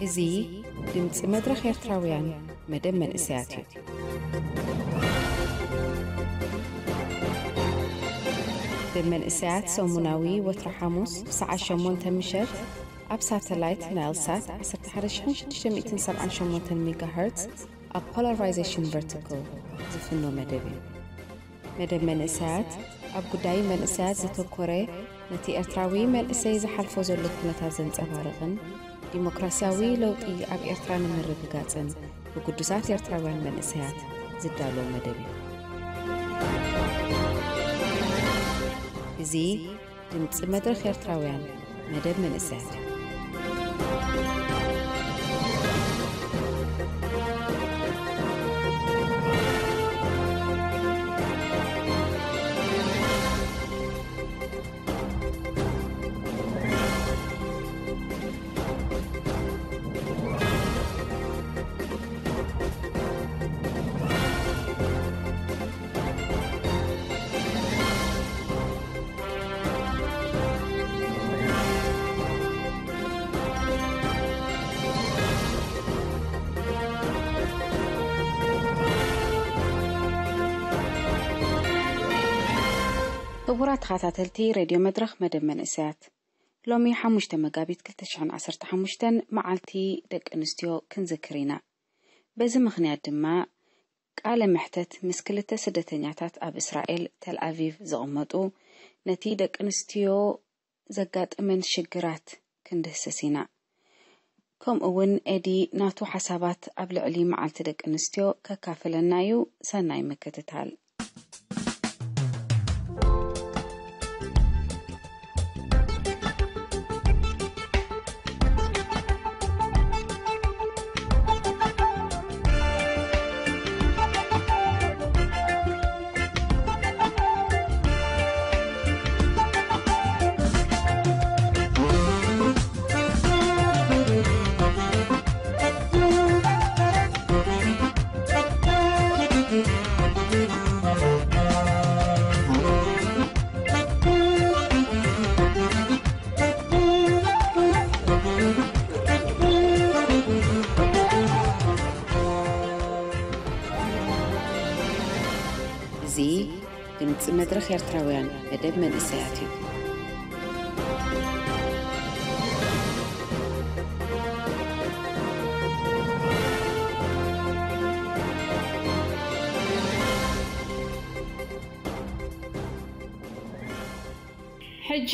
እዚ ድምፂ መድረኽ ኤርትራውያን መደብ መንእሰያት እዩ። መደብ መንእሰያት ሰሙናዊ ወትሮ ሓሙስ ብሰዓት ሸሞንተ ምሸት ኣብ ሳተላይት ናይል ሳት ዓሰርተ ሓደ ሺሕ ሽዱሽተ ሚእትን ሰብዓን ሸሞንተን ሜጋሄርትዝ ኣብ ፖላራይዜሽን ቨርቲካል ዝፍኖ መደብ እዩ። መደብ መንእሰያት ኣብ ጉዳይ መንእሰያት ዘተኮረ፣ ነቲ ኤርትራዊ መንእሰይ ዝሓልፎ ዘሎ ኩነታት ዘንጸባርቕን ዲሞክራስያዊ ለውጢ ኣብ ኤርትራ ንምርግጋጽን ብግዱሳት ኤርትራውያን መንእሰያት ዝዳሎ መደብ እዩ። እዚ ድምፂ መድረኽ ኤርትራውያን መደብ መንእሰያት እዩ። ክቡራት ተኸታተልቲ ሬድዮ መድረኽ መደብ መንእሰያት፣ ሎሚ ሓሙሽተ መጋቢት ክልተ ሽሕን ዓሰርተ ሓሙሽተን መዓልቲ ደቂ ኣንስትዮ ክንዝክር ኢና። በዚ ምኽንያት ድማ ቃለ መሕተት ምስ ክልተ ስደተኛታት ኣብ እስራኤል ተል ኣቪቭ ዝቕመጡ፣ ነቲ ደቂ ኣንስትዮ ዘጋጥመን ሽግራት ክንድህስስ ኢና። ከምኡ እውን ኤዲ ናቱ ሓሳባት ኣብ ልዕሊ መዓልቲ ደቂ ኣንስትዮ ከካፍለና እዩ። ሰናይ ምክትታል። እዚ ድምፂ መድረኽ ኤርትራውያን መደብ መንእሰያት እዩ። ሕጂ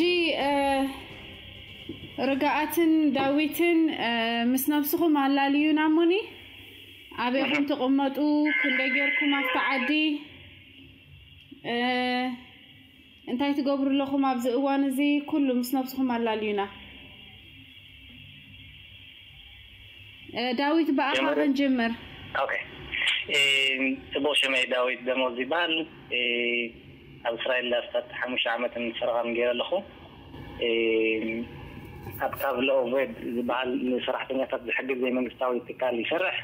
ርግኣትን ዳዊትን ምስ ነብስኹም ኣላልዩና እሞኒ፣ ኣበይ ኢኹም ትቕመጡ? ክንደይ ጌርኩም ኣብቲ ዓዲ? እንታይ ትገብሩ ኣለኹም ኣብዚ እዋን እዚ? ኩሉ ምስ ነብስኹም ኣላልዩና። ዳዊት፣ ብኣኻ ክንጅምር። ኦኬ። ጽቡቕ፣ ሽመይ ዳዊት ደሞዝ ይበሃል። ኣብ እስራኤል ኣስታት ሓሙሽተ ዓመትን ፈረቓን ገይረ ኣለኹ። ኣብ ካብ ሎኦቬድ ዝበሃል ንሰራሕተኛታት ዝሕግዝ ዘይመንግስታዊ ትካል ይሰርሕ።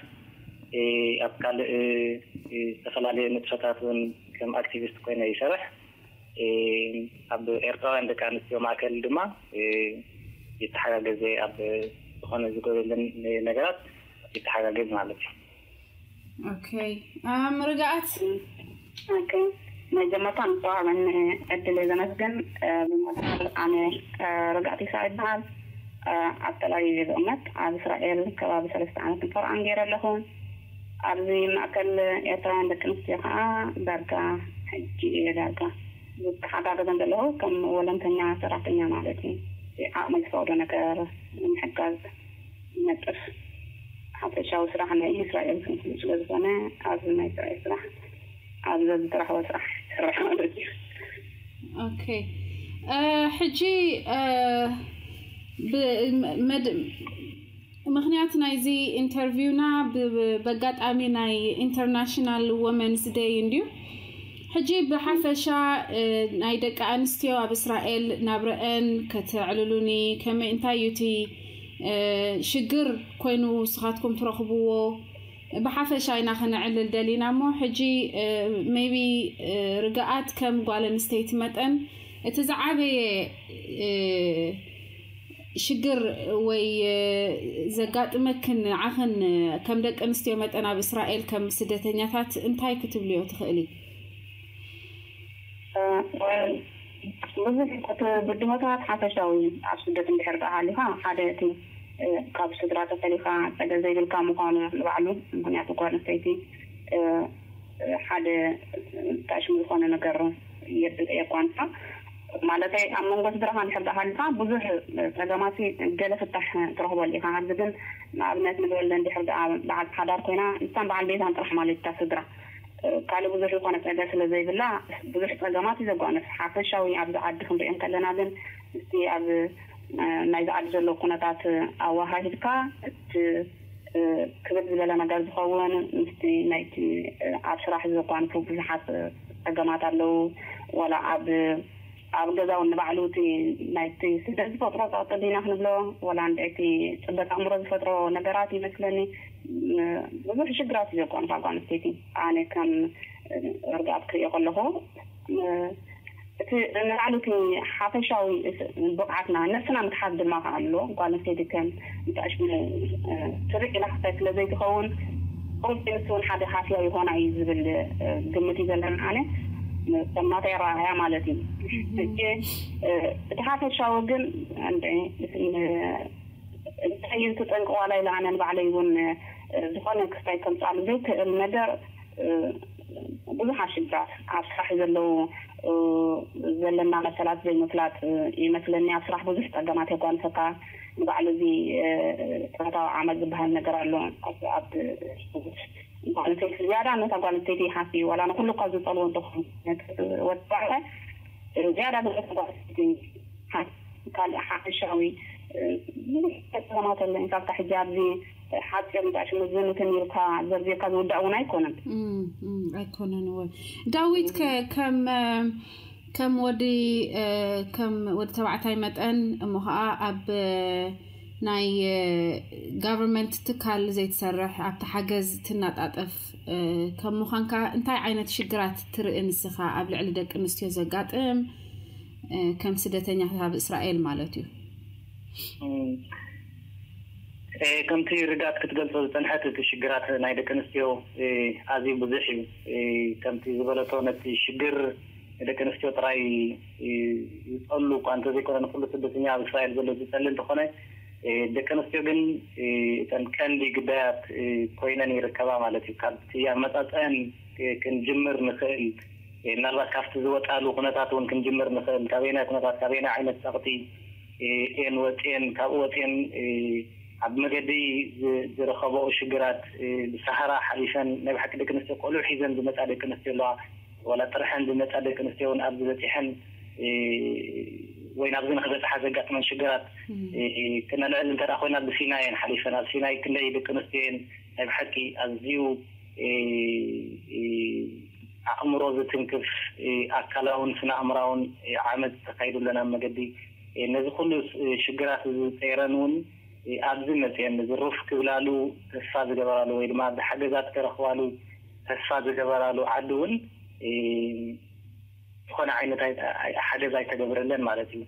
ኣብ ካልእ ዝተፈላለየ ንጥፈታት እውን ከም ኣክቲቪስት ኮይነ ይሰርሕ። ኣብ ኤርትራውያን ደቂ ኣንስትዮ ማእከል ድማ ይተሓጋገዘ፣ ኣብ ዝኾነ ዝጎደለን ነገራት ይተሓጋገዝ ማለት እዩ። ኦኬ። ኣም፣ ርግኣት? ኦኬ። መጀመርታ ንዝተዋህበኒ ዕድል እየ ዘመስግን። ብመድሓር ኣነ ርግኣት ይስዓ ይበሃል። ኣብ ተል ኣቪቭ እየ ዝቕመጥ። ኣብ እስራኤል ከባቢ ሰለስተ ዓመትን ፈረቓን ገይረ ኣለኹ። ኣብዚ ማእከል ኤርትራውያን ደቂ ኣንስትዮ ከዓ ዳርጋ ሕጂ እየ ዳርጋ ዝተሓጋገዘን ዘለኹ ከም ወለንተኛ ሰራሕተኛ ማለት እዩ። ዓቕመይ ዝፈቕዶ ነገር ንምሕጋዝ ይነጥፍ። ሓፈሻዊ ስራሕ ናይ እስራኤል ስለ ዝኾነ ኣብዚ ናይ እስራኤል ስራሕ ኣብ ዘዝተረኸበ ስራሕ ይሰርሕ ማለት እዩ። ኦኬ። ሕጂ ምኽንያት ናይዚ ኢንተርቪውና ብኣጋጣሚ ናይ ኢንተርናሽናል ወመንስ ደይ እንድዩ። ሕጂ ብሓፈሻ ናይ ደቂ ኣንስትዮ ኣብ እስራኤል ናብረአን ከተዕልሉኒ፣ ከመይ፣ እንታይ እዩ እቲ ሽግር ኮይኑ ንስኻትኩም ትረኽብዎ? ብሓፈሻ ኢና ከነዕልል ደሊና እሞ፣ ሕጂ ሜይቢ ርግኣት ከም ጓል ኣንስተይቲ መጠን እቲ ዝዓበየ ሽግር ወይ ዘጋጥመክን ንዓኽን ከም ደቂ ኣንስትዮ መጠን ኣብ እስራኤል ከም ስደተኛታት እንታይ ክትብልዮ ትኽእሊ? ብዙሕ ብድሆታት ሓፈሻዊ ኣብ ስደት እንድሕር ደኣ ሃሊኻ ሓደ እቲ ካብ ስድራ ተፈሊኻ ጸገ ዘይብልካ ምዃኑ ንባዕሉ። ምኽንያቱ ጓል ኣንስተይቲ ሓደ ታሽሙ ዝኾነ ነገር የቋንፋ ማለተይ ኣብ መንጎ ስድራኻ እንድሕር ደኣ ሃሊኻ ብዙሕ ጸገማት ገለ ፍታሕ ትረኽበሉ ኢኻ። ኣብዚ ግን ንኣብነት ንበለ እንድሕር ደኣ በዓል ሓዳር ኮይና ንሳን በዓል ቤታን ጥራሕ ማለት እታ ስድራ ካልእ ብዙሕ ዝኾነ ጸገ ስለ ዘይብላ ብዙሕ ጸገማት እዩ ዘጓንፍ። ሓፈሻዊ ኣብዚ ዓዲ ክንሪኦ እንከለና ግን ምስቲ ኣብ ናይዚ ዓዲ ዘሎ ኩነታት ኣወሃሂድካ እቲ ክብድ ዝበለ ነገር ዝኸውን ምስቲ ናይቲ ኣብ ስራሕ ዘጓንፉ ብዙሓት ጸገማት ኣለዉ። ዋላ ኣብ ኣብ ገዛ እውን ንባዕሉ እቲ ናይቲ ስደት ዝፈጥሮ ጸቕጢ ዲና ክንብሎ ዋላ እንድዒ እቲ ጽበት ኣእምሮ ዝፈጥሮ ነገራት ይመስለኒ ብዙሕ ሽግራት እዩ ዘቋንፋ ጓል ኣንስተይቲ። ኣነ ከም ርግኣት ክሪኦ ከለኹ እቲ ንላዕሊ እቲ ሓፈሻዊ ብቕዓትና ነስና ምትሓዝ ድማ ከ ኣሎ። ጓል ኣንስተይቲ ከም ንጣሽሙ ትርቅ ኢላ ክታይ ስለ ዘይትኸውን ቁርፂ ንሱ እውን ሓደ ሓፍያ ይኾና እዩ ዝብል ግምት እዩ ዘለና። ኣነ ከም ናተይ ኣረኣእያ ማለት እዩ። ሕጂ እቲ ሓፈሻዊ ግን እንታይ እዩ እቲ ጠንቂ ዋላ ኢለ ኣነ ንባዕለይ እውን ዝኾነ ክስታይ ከምፅኣሉ ዘይክእል ነገር ብዙሓት ሽግራት ኣብ ስራሕ ዘለዉ ዘለና መሰላት ዘይምፍላጥ ይመስለኒ። ኣብ ስራሕ ብዙሕ ፀገማት የጓንፈካ። ንባዕሉ እዚ ጥረታዊ ዓመል ዝበሃል ነገር ኣሎ ኣብ ጓል ኣንስተይቲ ዝያዳ ነታ ጓል ኣንስተይቲ ይሓፍ እዩ። ዋላ ንኩሉ እኳ ዝፀልዎ እንተኾኑ ወዲ ዝያዳ ነታ ጓል ኣንስተይቲ ካልእ ሓፈሻዊ ብዙሕ ተጠቀማት ኣለኝ። ካብታ ሕጂ ኣብዚ ሓፂር ንጣሽ ምዝንትን ኢልካ ዘርዚርካ ዝውዳእ እውን ኣይኮነን። ኣይኮነን። እወ ዳዊት ከም ከም ወዲ ከም ወዲ ተባዕታይ መጠን እሞ ከዓ ኣብ ናይ ጋቨርንመንት ትካል ዘይትሰርሕ ኣብቲ ሓገዝ ትናጣጠፍ ከም ምዃንካ እንታይ ዓይነት ሽግራት ትርኢ ንስኻ ኣብ ልዕሊ ደቂ ኣንስትዮ ዘጋጥም ከም ስደተኛታት ኣብ እስራኤል ማለት እዩ? ከምቲ ርግኣት ክትገልጾ ዝጸንሐት እቲ ሽግራት ናይ ደቂ ኣንስትዮ ኣዝዩ ብዙሕ እዩ። ከምቲ ዝበለቶ ነቲ ሽግር ደቂ ኣንስትዮ ጥራይ ዝጸሉ እኳ እንተዘይኮነ ንኩሉ ስደተኛ ኣብ እስራኤል ዘሎ ዝጸሊ እንተኾነ ደቂ ኣንስትዮ ግን እተን ቀንዲ ግዳያት ኮይነን ይርከባ ማለት እዩ። ካብቲ ኣመጻጽአን ክንጅምር ንኽእል ምናልባት ካብቲ ዝወጣሉ ኩነታት እውን ክንጅምር ንኽእል። ካበየናይ ኩነታት ካበየናይ ዓይነት ጸቕጢ እየን ወፅየን ካብኡ ወፅየን ኣብ መገዲ ዝረኸበኦ ሽግራት ብሰሃራ ሓሊፈን ናይ ብሓቂ ደቂ ኣንስትዮ ቆልዑ ሒዘን ዝመፃ ደቂ ኣንስትዮ ኣለዋ። ዋላ ጥርሐን ዝመፃ ደቂ ኣንስትዮ እውን ኣብዚ በፂሐን ወይ ናብዚ ንክበፅሓ ዘጋጥመን ሽግራት ክነልዕል እንተ ኮይና ብሲናይ እየን ሓሊፈን። ኣብ ሲናይ ክንደይ ደቂ ኣንስትዮ እየን ናይ ብሓቂ ኣዝዩ ኣእምሮ ዝትንክፍ ኣካላውን ስነ ኣእምራውን ዓመፅ ተካይዱ ኣለና መገዲ ነዚ ኩሉ ሽግራት ዝፀይረን እውን ኣብዚ መፅአን ዝሩፍ ክብላሉ ተስፋ ዝገበራሉ ወይ ድማ ብሓገዛት ክረኽባሉ ተስፋ ዝገበራሉ ዓዲ እውን ዝኾነ ዓይነት ሓገዝ ኣይተገብረለን ማለት እዩ።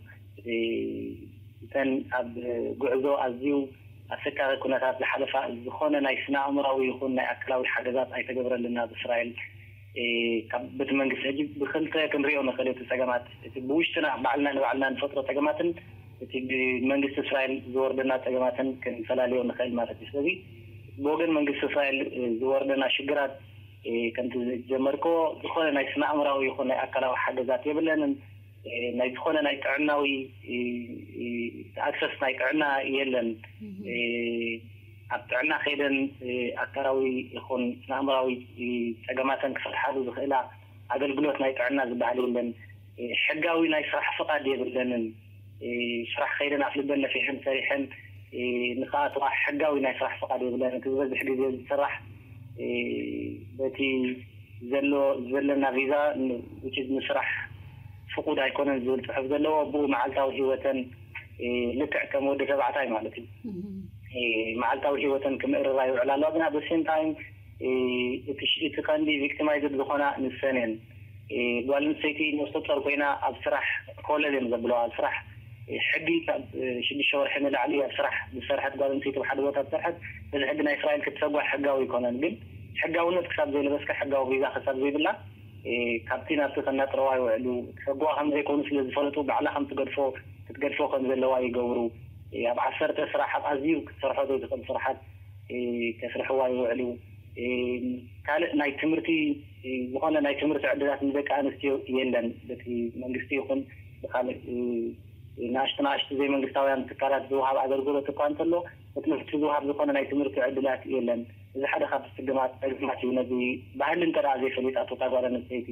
እተን ኣብ ጉዕዞ ኣዝዩ ኣሰቃቂ ኩነታት ዝሓለፋ ዝኾነ ናይ ስነ ኣእምራዊ ይኹን ናይ ኣካላዊ ሓገዛት ኣይተገብረልና ብእስራኤል ካብ በቲ መንግስቲ ሕጂ ብክልተ ክንሪኦ ንኽእል እቲ ፀገማት እቲ ብውሽጥና ባዕልና ንባዕልና ንፈጥሮ ፀገማትን እቲ ብመንግስቲ እስራኤል ዝወርደና ፀገማትን ክንፈላልዮ ንኽእል ማለት እዩ። ስለዚ ብወገን መንግስቲ እስራኤል ዝወርደና ሽግራት ከምቲ ዝጀመርኮ ዝኾነ ናይ ስነ ኣእምራዊ ይኹን ናይ ኣካላዊ ሓገዛት የብለንን። ናይ ዝኾነ ናይ ጥዕናዊ ኣክሰስ ናይ ጥዕና የለን። ኣብ ጥዕና ከይደን ኣካላዊ ይኹን ስነ ኣእምራዊ ፀገማተን ክፈትሓሉ ዝኽእላ ኣገልግሎት ናይ ጥዕና ዝበሃል የለን። ሕጋዊ ናይ ስራሕ ፍቓድ የብለንን። ስራሕ ከይደን ኣፍልበን ነፊሐን ሰሪሐን ንክኣትዋ ሕጋዊ ናይ ስራሕ ፍቓድ የብለንን። እቲ ዝበዝሕ ግዜ ዝስራሕ በቲ ዘሎ ዘለና ቪዛ ንስራሕ ፍቁድ ኣይኮነን ዝብል ፅሑፍ ዘለዎ ብኡ መዓልታዊ ህይወተን ልክዕ ከም ወዲ ተባዕታይ ማለት እዩ መዓልታዊ ህይወተን ክምእርራ ይውዕላ ኣለዋ። ግን ኣብ ሴም ታይም እቲ ቀንዲ ቪክቲማይዝድ ዝኾና ንሰን እየን። ጓል ኣንስተይቲ ነፍሰ ጡር ኮይና ኣብ ስራሕ ኮለል እዮም ዘብለዋ ኣብ ስራሕ ሕጊ ካብ ሽዱሽተ ወርሒ ንላዕሊ ኣብ ስራሕ ዝሰርሐት ጓል ኣንስተይቲ ኣብ ሓደ ቦታ ዝሰርሐት በዚ ሕጊ ናይ እስራኤል ክትሰጓ ሕጋዊ ኣይኮነን። ግን ሕጋውነት ክሳብ ዘይለበስካ ሕጋዊ ቪዛ ክሳብ ዘይብላ ካብቲ ናብቲ ከናጥረዋ ይውዕሉ። ሕግዋ ከም ዘይኮኑ ስለ ዝፈለጡ ባዕላ ከም ትገድፎ ክትገድፎ ከም ዘለዋ ይገብሩ። ኣብ ዓሰርተ ስራሕ ኣብ ኣዝዩ ክትሰርሖ ዘይትኽእል ስራሓት ከስርሕዋ ይውዕሉ። ካልእ ናይ ትምህርቲ ዝኾነ ናይ ትምህርቲ ዕድላት ንደቂ ኣንስትዮ የለን። በቲ መንግስቲ ይኹን ብካልእ ንኣሽቱ ንኣሽቱ ዘይመንግስታውያን ትካላት ዝወሃብ ኣገልግሎት እኳ እንተሎ እቲ መንግስቲ ዝወሃብ ዝኾነ ናይ ትምህርቲ ዕድላት የለን። እዚ ሓደ ካብቲ ስግማት ጸገማት እዩ። ነዚ ባህሊ እንተ ደኣ ዘይፈሊጣቶ እታ ጓል ኣንስተይቲ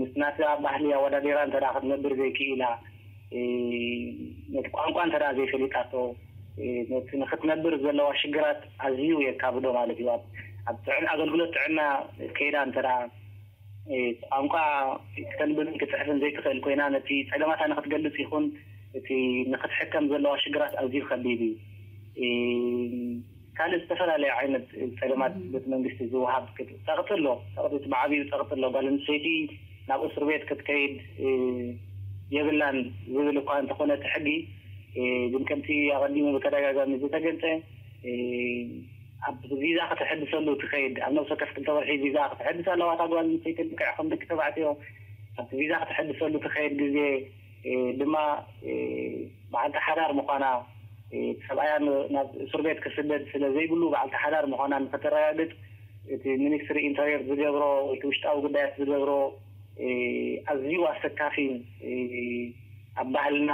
ምስቲ ናታ ባህሊ ኣወዳዲራ እንተ ደኣ ክትነብር ዘይክኢላ ነቲ ቋንቋ እንተ ደኣ ዘይፈሊጣቶ ነቲ ንክትነብር ዘለዋ ሽግራት ኣዝዩ የካብዶ ማለት እዩ። ኣብ ኣብ ጥዕና ኣገልግሎት ጥዕና ከይዳ እንተ ደኣ ቋንቋ ክተንብብን ክትጽሕፍን ዘይትኽእል ኮይና ነቲ ጸገማታ ንክትገልጽ ይኹን እቲ ንክትሕከም ዘለዋ ሽግራት ኣዝዩ ከቢድ እዩ። ካልእ ዝተፈላለየ ዓይነት ጸገማት በቲ መንግስቲ ዝወሃብ ጸቕጢ ኣሎ። ጸቕጢ እቲ ብዓብዩ ጸቕጢ ኣሎ። ጓል ኣንስተይቲ ናብ እስር ቤት ክትከይድ የብላን ዝብል እኳ እንተኾነ እቲ ሕጊ ግን ከምቲ ኣቐዲሙ ብተደጋጋሚ ዝተገልጸ ኣብ ቪዛ ከተሐድሰሉ ትኸይድ ኣብ ነብሰ ወከፍ ክልተ ወርሒ ቪዛ ከተሐድስ ኣለዋ እታ ጓል ኣንስተይቲ ልክዕ ከም ደቂ ተባዕትዮ ኣብቲ ቪዛ ከተሐድሰሉ ትኸይድ ግዜ ድማ በዓልቲ ሓዳር ምዃና ሰብኣያ ናብ እስር ቤት ክስደድ ስለ ዘይብሉ በዓልቲ ሓዳር ምዃና ንክተረጋግጽ እቲ ሚኒስትሪ ኢንተርየር ዝገብሮ እቲ ውሽጣዊ ጉዳያት ዝገብሮ ኣዝዩ ኣሰካፊ ኣብ ባህልና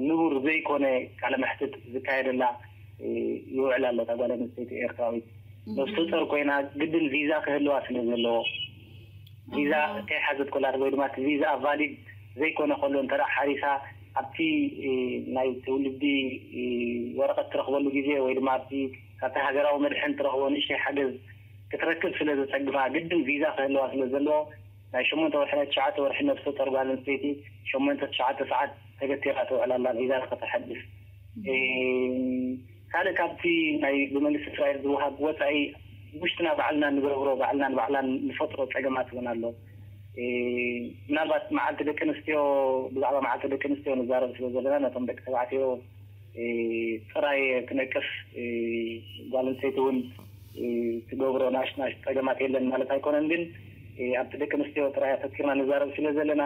ንቡር ዘይኮነ ቃለ መሕትት ዝካየደላ ይውዕል ኣሎ። እታ ጓል ኣንስተይቲ ኤርትራዊት ነፍሰ ጡር ኮይና ግድን ቪዛ ክህልዋ ስለ ዘለዎ ቪዛ ከይሓዘት ኮላ ወይ ድማ እቲ ቪዛ ቫሊድ ዘይኮነ ከሎ እንተ ሓሪሳ ኣብቲ ናይ ትውልዲ ወረቐት ትረኽበሉ ግዜ ወይ ድማ ኣብቲ ካብቲ ሃገራዊ መድሕን ትረኽቦ ንእሽተይ ሓገዝ ክትረክብ ስለ ዘጸግማ ግድን ቪዛ ክህልዋ ስለ ዘለዎ ናይ ሸሞንተ ወርሒ ናይ ትሽዓተ ወርሒ ነብሰ ጡር ጓል ኣንስተይቲ ሸሞንተ ትሽዓተ ሰዓት ተገቲራ ትውዕል ኣላ ቪዛ ንክተሐድስ። ካልእ ካብቲ ናይ ብመንግስቲ እስራኤል ዝወሃብ ወፃኢ ውሽጥና ባዕልና ንገብሮ ባዕልና ንባዕላ ንፈጥሮ ፀገማት እውን ኣሎ። ምናልባት መዓልቲ ደቂ ኣንስትዮ ብዛዕባ መዓልቲ ደቂ ኣንስትዮ ንዛረብ ስለ ዘለና ነቶም ደቂ ተባዕትዮ ጥራይ ክነቅፍ ጓል ኣንስተይቲ እውን ትገብሮ ናሽ ናሽ ፀገማት የለን ማለት ኣይኮነን። ግን ኣብቲ ደቂ ኣንስትዮ ጥራይ ኣተኪርና ንዛረብ ስለ ዘለና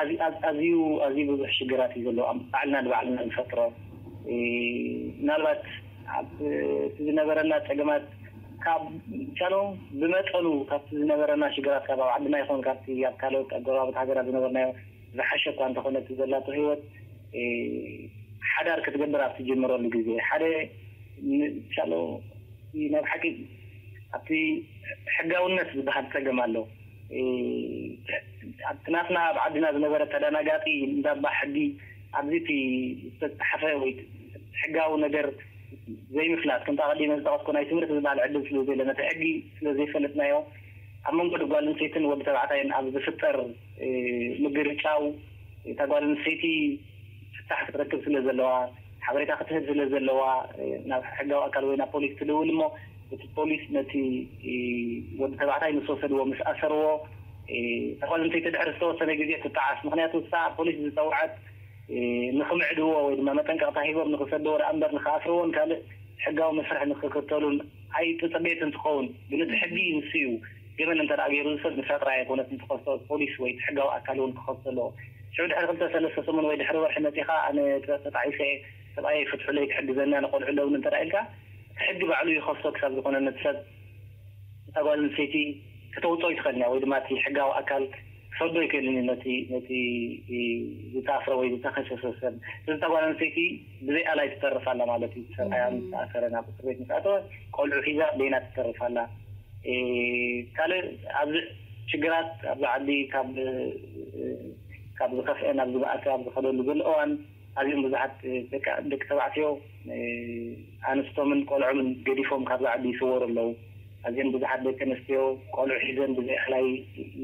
ኣዝዩ ኣዝዩ ብዙሕ ሽግራት እዩ ዘሎ። ባዕልና ንባዕልና ንፈጥሮ ምናልባት እቲ ዝነበረና ፀገማት ካብ ቻሎ ብመጠኑ ካብቲ ዝነበረና ሽግራት ካብ ኣብ ዓድና ይኹን ካብቲ ኣብ ካልኦት ኣጎረባብቲ ሃገራት ዝነበርናዮ ዝሓሸ እኳ እንተኾነ እቲ ዘላቶ ህይወት ሓዳር ክትገብር ኣብ ትጅምረሉ ግዜ ሓደ ቻሎ ናብ ሓቂ ኣብቲ ሕጋውነት ዝበሃል ፀገም ኣሎ። ኣብቲ ናትና ኣብ ዓድና ዝነበረ ተደናጋፂ እንዳባ ሕጊ ኣብዚ እቲ ዝተፃሓፈ ወይ ሕጋዊ ነገር ዘይምፍላጥ ከምቲ ኣቐዲመ ዝጠቐስኩ ናይ ትምህርቲ ዝበሃል ዕድል ስለ ዘየለ ነቲ ሕጊ ስለ ዘይፈለጥናዮ ኣብ መንጎ ጓል ኣንስተይትን ወዲ ተባዕታይን ኣብ ዝፍጠር ምግርጫው እታ ጓል ኣንስተይቲ ፍታሕ ክትረክብ ስለ ዘለዋ ሓበሬታ ክትህብ ስለ ዘለዋ ናብ ሕጋዊ ኣካል ወይ ናብ ፖሊስ ትድውል እሞ እቲ ፖሊስ ነቲ ወዲ ተባዕታይ ምስ ወሰድዎ ምስ ኣሰርዎ እታ ጓል ኣንስተይቲ ድሕሪ ዝተወሰነ ግዜ ትጠዓስ። ምክንያቱ እሳ ፖሊስ ዝፀውዐት ንክምዕድዎ ወይ ድማ መጠንቀቕታ ሂቦም ንክሰድዎ ደኣ እምበር ንክኣስርዎን ካልእ ሕጋዊ መስርሕ ንክክተሉን ኣይተፀበየትን ትኸውን። ግን እቲ ሕጊ ንሱ እዩ ገበን እንተ ደኣ ገይሩ ሰብ ንሳ ጥራይ ኣይኮነትን ትኸሶ፣ ፖሊስ ወይ እቲ ሕጋዊ ኣካል እውን ክኸሶ ኣለዎ። ሽዑ ድሕሪ ክልተ ሰለስተ ሰሙን ወይ ድሕሪ ወርሒ መፂኻ ኣነ ተጣዒሰ እየ፣ ሰብኣየይ ፍትሑለይ ክሕግዘኒ ኣነ ቆልዑ ኣለውኒ እንተ ደኣ ኢልካ እቲ ሕጊ ባዕሉ ይኸሶ ክሳብ ዝኾነ ነቲ ሰብ እታ ጓል ኣንስተይቲ ክተውፅኦ ኣይትኽእልን እያ ወይ ድማ እቲ ሕጋዊ ኣካል ክሰዶ ኣይክእልን እዩ ነቲ ነቲ ዝተኣስረ ወይ ዝተኸሰሰ ሰብ። ስለዚ እታ ጓል ኣንስተይቲ ብዘይ ኣላይ ትተርፍ ኣላ ማለት እዩ። ሰብኣያ ምስ ተኣሰረ ናብ እስር ቤት ምስ ኣተወ ቆልዑ ሒዛ በይና ትተርፍ ኣላ። ካልእ ኣብዚ ሽግራት ኣብዚ ዓዲ ካብ ካብ ዝኸፍአ ናብ ዝበኣሰ ኣብ ዝኸደሉ ዘሎ እዋን ኣዝዮም ብዙሓት ደቂ ደቂ ተባዕትዮ ኣንስቶምን ቆልዖምን ገዲፎም ካብዚ ዓዲ ይስወሩ ኣለዉ። ኣዝዮም ብዙሓት ደቂ ኣንስትዮ ቆልዑ ሒዘን ብዘይ ኣላይ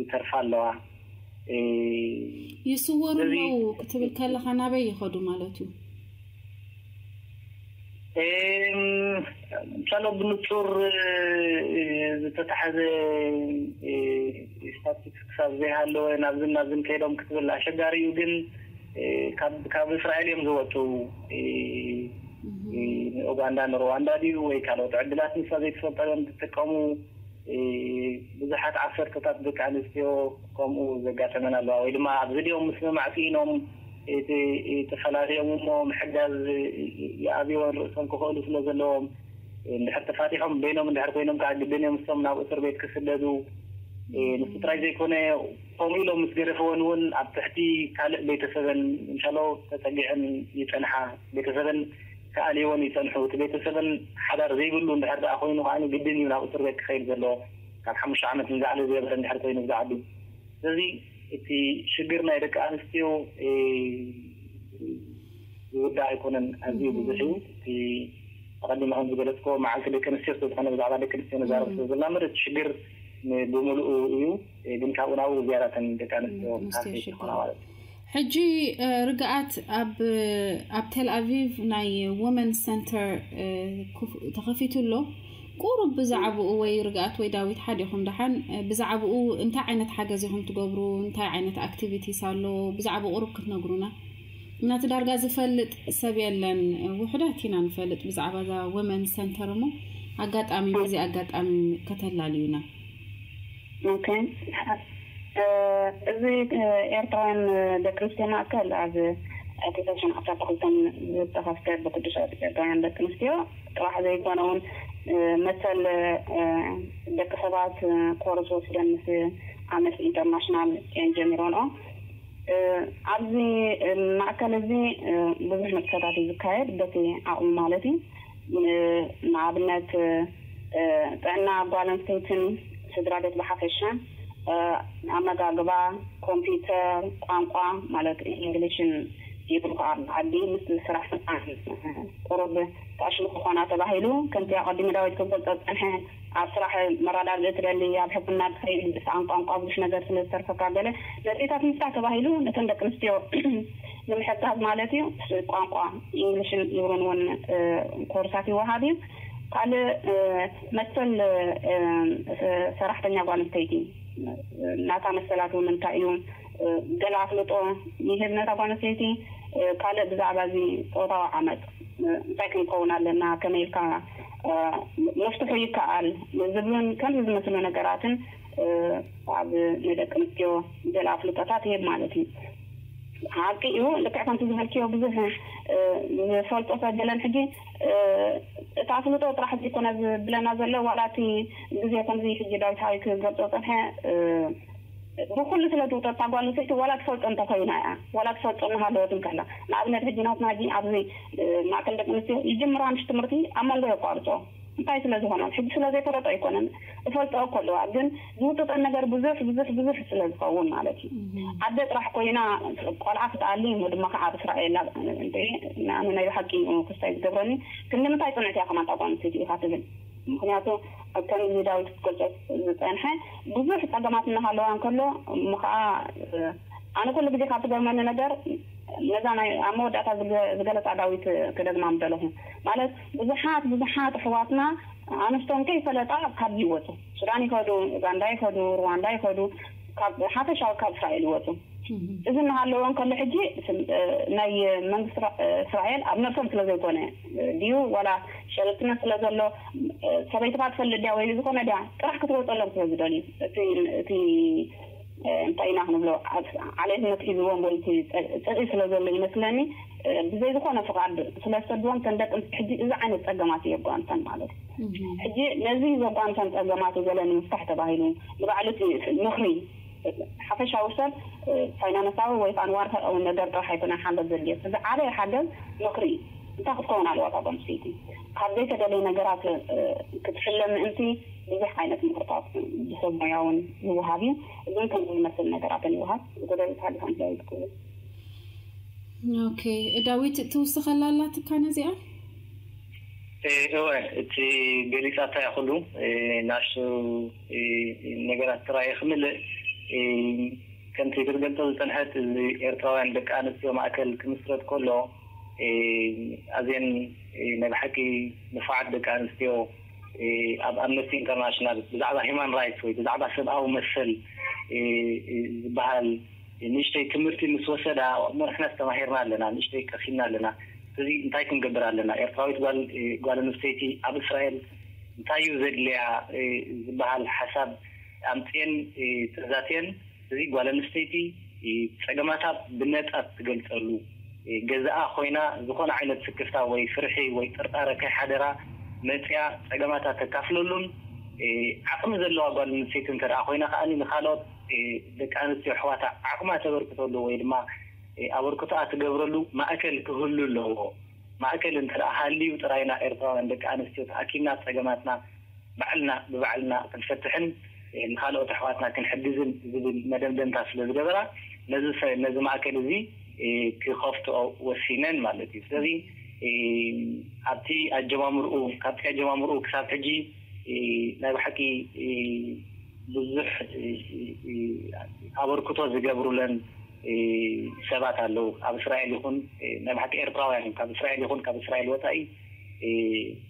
ይተርፋ ኣለዋ። ይስወሩ ኣለዉ ክትብል ከለኻ ናበይ ይኸዱ ማለት እዩ? እም፣ ምሳሎ ብንጹር፣ እ፣ ዝተታሕዘ፣ እ፣ ስታቲስቲክስ ኣብ ዘይሃለወ ናብዝን ናብዝን ከይዶም ክትብል ኣሸጋሪ እዩ። ግን፣ እ፣ ካብ፣ ካብ እስራኤል እዮም ዝወጹ። እ፣ እ፣ ንኡጋንዳ ንሩዋንዳ ድዩ ወይ ካልኦት ዕድላት ንሳ ዘይተፈጠረም ዝጥቀሙ፣ እ፣ ብዙሓት ዓሰርተታት ደቂ ኣንስትዮ ከምኡ ዘጋጠመን ኣለዋ። ወይ ድማ ኣብዚ ድኦም ምስምማዕ ስኢኖም እቲ፣ እቲ ፈላልዮም እሞ ምሕጋዝ ይኣብዮን ርእሶም ክኽእሉ ስለ ዘለዎም፣ እንድሕር ተፋቲሖም በይኖም እንድሕር ኮይኖም ከዓ ግድን እዮም እሶም ናብ እስር ቤት ክስደዱ። እ፣ ንሱ ጥራይ ዘይኮነ፣ ከምኡ ኢሎም ምስ ገደፈወን እውን ኣብ ትሕቲ ካልእ ቤተሰበን እንሻሎ ተጸጊዐን ይጸንሓ። ቤተሰበን ክኣልይወን ይጸንሑ። እቲ ቤተሰበን ሓዳር ዘይብሉ እንድሕር ደኣ ኮይኑ ከዓ ግድን እዩ ናብ እስር ቤት ክኸይድ ዘለዎ። ካብ ሓሙሽተ ዓመት ንላዕሊ ዝገበረ እንድሕር ኮይኑ ብዛዕቢ። ስለዚ እቲ ሽግር ናይ ደቂ ኣንስትዮ፣ እ፣ ዝውዳእ ኣይኮነን። ኣዝዩ ብዙሕ እዩ። እቲ ኣቐዲመ ከም ዝገለጽክዎ መዓልቲ ደቂ ኣንስትዮ ስለ ዝኾነ ብዛዕባ ደቂ ኣንስትዮ ንዛረብ ስለ ዘለና እምበር እቲ ሽግር ን-፣ ብምሉኡ እዩ። እ፣ ግን ካብኡ ናብኡ ዝያዳተን ደቂ ኣንስትዮ ደቂ ኣንስትዮ ካፌ ሽግር። ዝኾና ማለት እዩ። ሕጂ፣ እ፣ ርግኣት ኣብ፣ ኣብ ቴል ኣቪቭ ናይ ወመን ሰንተር፣ እ፣ ክፍ-፣ ተኸፊቱ ኣሎ። ቁሩብ ብዛዕባኡ ወይ ርግኣት ወይ ዳዊት ሓዲኹም ደሓን፣ እ፣ ብዛዕባኡ እንታይ ዓይነት ሓገዝ ኢኹም ትገብሩ? እንታይ ዓይነት ኣክቲቪቲስ ኣሎ? ብዛዕባኡ ቁሩብ ክትነግሩና። እናቲ ዳርጋ ዝፈልጥ ሰብ የለን። ውሑዳት ኢና ንፈልጥ ብዛዕባ እዛ ወመን ሰንተር እሞ ኣጋጣሚ፣ በዚ ኣጋጣሚ ከተላልዩና። ኦኬ። እ፣ እዚ፣ እ፣ ኤርትራውያን፣ እ፣ ደቂ ኣንስትዮ ማእከል ኣብ ዕለት ዓሰርተ ክልተ ዝተኸፍተ ብቅዱሳት ኤርትራውያን ደቂ ኣንስትዮ ጥራሕ ዘይኮነ እውን፣ እ፣ መሰል፣ እ፣ ደቂ ሰባት፣ እ፣ ኮርስ ወሲደን ምስ ኣምነስቲ ኢንተርናሽናል እየን ጀሚረንኦ። እ፣ ኣብዚ፣ እ፣ ማእከል እዚ፣ እ፣ ብዙሕ ንጥፈታት እዩ ዝካየድ በቲ ዓቕሚ ማለት እዩ። ን-፣ ንኣብነት፣ እ፣ ጥዕና ጓል ኣንስተይትን ስድራ ቤት ብሓፈሻ፣ እ፣ ኣመጋግባ፣ ኮምፒውተር፣ ቋንቋ ማለት እንግሊሽን ይብሉ ከዓ ዓዲ ምስ ስራሕ ስልጣን ቁሩብ ተኣሽሙ ክኾና ተባሂሉ ከምቲ ኣቐዲሙ ዳዊት ክገልጾ ዝጸንሐ ኣብ ስራሕ መረዳድኢ ትደሊ፣ ኣብ ሕክምና ትኸይድ፣ ብሰኣን ቋንቋ ብዙሕ ነገር ስለ ዝተርፈካ ገለ ነዚታት ምፍታሕ ተባሂሉ ነተን ደቂ ኣንስትዮ ንምሕጋዝ ማለት እዩ። ቋንቋ ኢንግሊሽን ኢብሩን እውን፣ እ፣ ኮርሳት ይወሃብ እዩ። ካልእ፣ እ፣ መሰል፣ እ፣ ሰራሕተኛ ጓል ኣንስተይቲ ናታ መሰላት እውን እንታይ እዩ፣ እ፣ ገለ ኣፍልጦ ይህብ ነታ ጓል ኣንስተይቲ። እ፣ ካልእ ብዛዕባ እዚ ጾታዊ ዓመጽ፣ እ፣ እንታይ ክንከውን ኣለና፣ ከመይ ኢልካ፣ እ፣ መፍትሑ ይከኣል ዝብሉን ከምዚ ዝመስሉ ነገራትን፣ እ፣ ኣብ ንደቂ ኣንስትዮ ገለ ኣፍልጦታት ይህብ ማለት እዩ። ሓቂ እዩ፣ ልክዕ ከምቲ ዝበልክዮ ብዙሕ፣ እ፣ ዝፈልጦ ሰብ የለን። ሕጂ፣ እ፣ እቲ ኣፍልጦ ጥራሕ ዘይኮነ ዝብለና ዘሎ፣ ዋላ እቲ ግዜ ከምዚ ሕጂ ዳዊት ሓወይ ክገልጾ ጸንሐ፣ እ፣ ብኩሉ ስለ ዝውጠጣ ጓል ኣንስተይቲ ዋላ ትፈልጦ እንተኾይና እያ፣ ዋላ ትፈልጦ እናሃለወት እንከላ። ንኣብነት ሕጂ ናትና ሕጂ ኣብዚ፣ እ፣ ማእከል ደቂ ኣንስትዮ ይጅምራ ምሽ ትምህርቲ ኣብ መንጎ የቋርጾ። እንታይ ስለ ዝኾነ? ሕጂ ስለ ዘይፈለጦ ኣይኮነን። እፈልጦ እኮ ኣለዋ፣ ግን ዝውጥጠን ነገር ብዙሕ፣ ብዙሕ፣ ብዙሕ ስለ ዝኸውን ማለት እዩ። ኣደ ጥራሕ ኮይና ቆልዓ ክትኣሊ፣ እሞ ድማ ከዓ ኣብ እስራኤል፣ ኣብ፣ እንተ፣ ንኣነ ናይ ብሓቂ እዩ ክስታይ ዝገብረኒ። ክንዲ ምንታይ ጽንዕቲ እያ ከማን እታ ጓል ኣንስተይቲ ኢኻ ትብል? ምኽንያቱ፣ ኣብ ከምዚ ዳዊት ክትገልጾ ዝጸንሐ ብዙሕ ጸገማት እናሃለዋ እንከሎ፣ እሞ ከዓ፣ እ፣ ኣነ ኩሉ ግዜ ካብ ትገርመኒ ነገር፣ ነዛ ናይ ኣብ መወዳእታ ዝገ-፣ ዝገለጻ ዳዊት ክደግማ ምደለኹ። ማለት ብዙሓት፣ ብዙሓት ኣሕዋትና ኣንስቶም ከይፈለጣ ካብዚ ይወጹ። ሱዳን ይኸዱ፣ ኡጋንዳ ይኸዱ፣ ሩዋንዳ ይኸዱ፣ ካብ ሓፈሻዊ ካብ እስራኤል ይወጹ። እዚ እናሃለወ እንከሎ ሕጂ ስም-፣ እ፣ ናይ መንግስቲ እስራ-፣ እ፣ እስራኤል ኣብ ነብሶም ስለ ዘይኮነ ድዩ ዋላ ሸለልትነት ስለ ዘሎ፣ እ፣ ሰበይትኻ ትፈልጥ ድያ ወይ ዝኾነ ድያ ጥራሕ ክትወጸሎም ስለ ዝደልዩ እቲ፣ እቲ፣ እ፣ እንታይ ኢና ክንብሎ ኣብ ዓሌትነት ሒዝዎም ወይ እቲ ጸ-፣ ጽልኢ ስለ ዘሎ ይመስለኒ፣ እ፣ ብዘይ ዝኾነ ፍቓድ ስለ ዝሰድዎም እተን ደቂ ኣንስትዮ ሕጂ እዚ ዓይነት ጸገማት እዩ የጓንፈን ማለት እዩ። ሕጂ ነዚ ዘጓንፈን ጸገማት ገለ ንምፍታሕ ተባሂሉ ንባዕሉ እቲ ምኽሪ ሓፈሻዊ ሰብ፣ እ፣ ፋይናንሳዊ ወይ ከዓ ንዋርሳዊ ነገር ጥራሕ ኣይኮነን ሓገዝ ዘድልዮ። እዚ ዓበየ ሓገዝ ምኽሪ እዩ። እንታይ ክትከውን ኣለዋ እታ ጓል ኣንስተይቲ? ካብ ዘይተደለየ ነገራት፣ እ፣ ክትሕለ ምእንቲ ብዙሕ ዓይነት ምኽርታት ብሰብ ሞያ እውን ይወሃብ እዩ። እዚን ከምዚ ዝመስል ነገራትን ይወሃብ። ዝጎደለ ተሃሊኻ እንታይ ትክውን? ኦኬ፣ ዳዊት ትውስኸላ ኣላትካ ነዚኣ? እ፣ እወ፣ እቲ ገሊጻታ እያ ኩሉ፣ እ፣ ናሽቱ፣ እ፣ ነገራት ጥራይ ክምልእ፣ እ፣ ከምቲ ክትገልጾ ዝጸንሐት እዚ ኤርትራውያን ደቂ ኣንስትዮ ማእከል ክምስረት ከሎ፣ ኣዝየን ናይ ብሓቂ ንፉዓት ደቂ ኣንስትዮ ኣብ ኣምነስቲ ኢንተርናሽናል ብዛዕባ ሂማን ራይትስ ወይ ብዛዕባ ሰብኣዊ መሰል ዝበሃል ንእሽተይ ትምህርቲ ምስ ወሰዳ፣ እሞ ንሕና ተማሂርና ኣለና፣ ንእሽተይ ቀሲምና ኣለና። እዚ እንታይ ክንገብር ኣለና? ኤርትራዊት ጓል ጓል ኣንስተይቲ ኣብ እስራኤል እንታይ እዩ ዘድልያ ዝበሃል ሓሳብ ኣምፅኤን ተዛትየን። እዚ ጓል ኣንስተይቲ ጸገማታ ብነጻ ትገልጸሉ፣ ገዛኣ ኮይና ዝኾነ ዓይነት ስክፍታ ወይ ፍርሒ ወይ ጥርጣረ ከይሓደራ መጽያ ጸገማታ ተካፍለሉን፣ ዓቕሚ ዘለዋ ጓል ኣንስተይቲ እንተ ደኣ ኮይና ከኣ ንኻልኦት ደቂ ኣንስትዮ ኣሕዋታ ዓቕማ ተበርክተሉ ወይ ድማ ኣበርክቶኣ ትገብረሉ ማእከል ክህሉ ኣለዎ። ማእከል እንተ ደኣ ሃልዩ ጥራይና ኤርትራውያን ደቂ ኣንስትዮ ተኣኪብና ጸገማትና ባዕልና ብባዕልና ክንፈትሕን ንኻልኦት ኣሕዋትና ክንሕግዝን ዝብል መደምደምታ ስለ ዝገበራ፣ ነዚ ማእከል እዚ ክኸፍትኦ ወሲነን ማለት እዩ። ስለዚ ኣብቲ ኣጀማምርኡ ካብቲ ኣጀማምርኡ ክሳብ ሕጂ ናይ ብሓቂ ብዙሕ ኣበርክቶ ዝገብሩለን ሰባት ኣለዉ። ኣብ እስራኤል ይኹን ናይ ብሓቂ ኤርትራውያን ካብ እስራኤል ይኹን ካብ እስራኤል ወፃኢ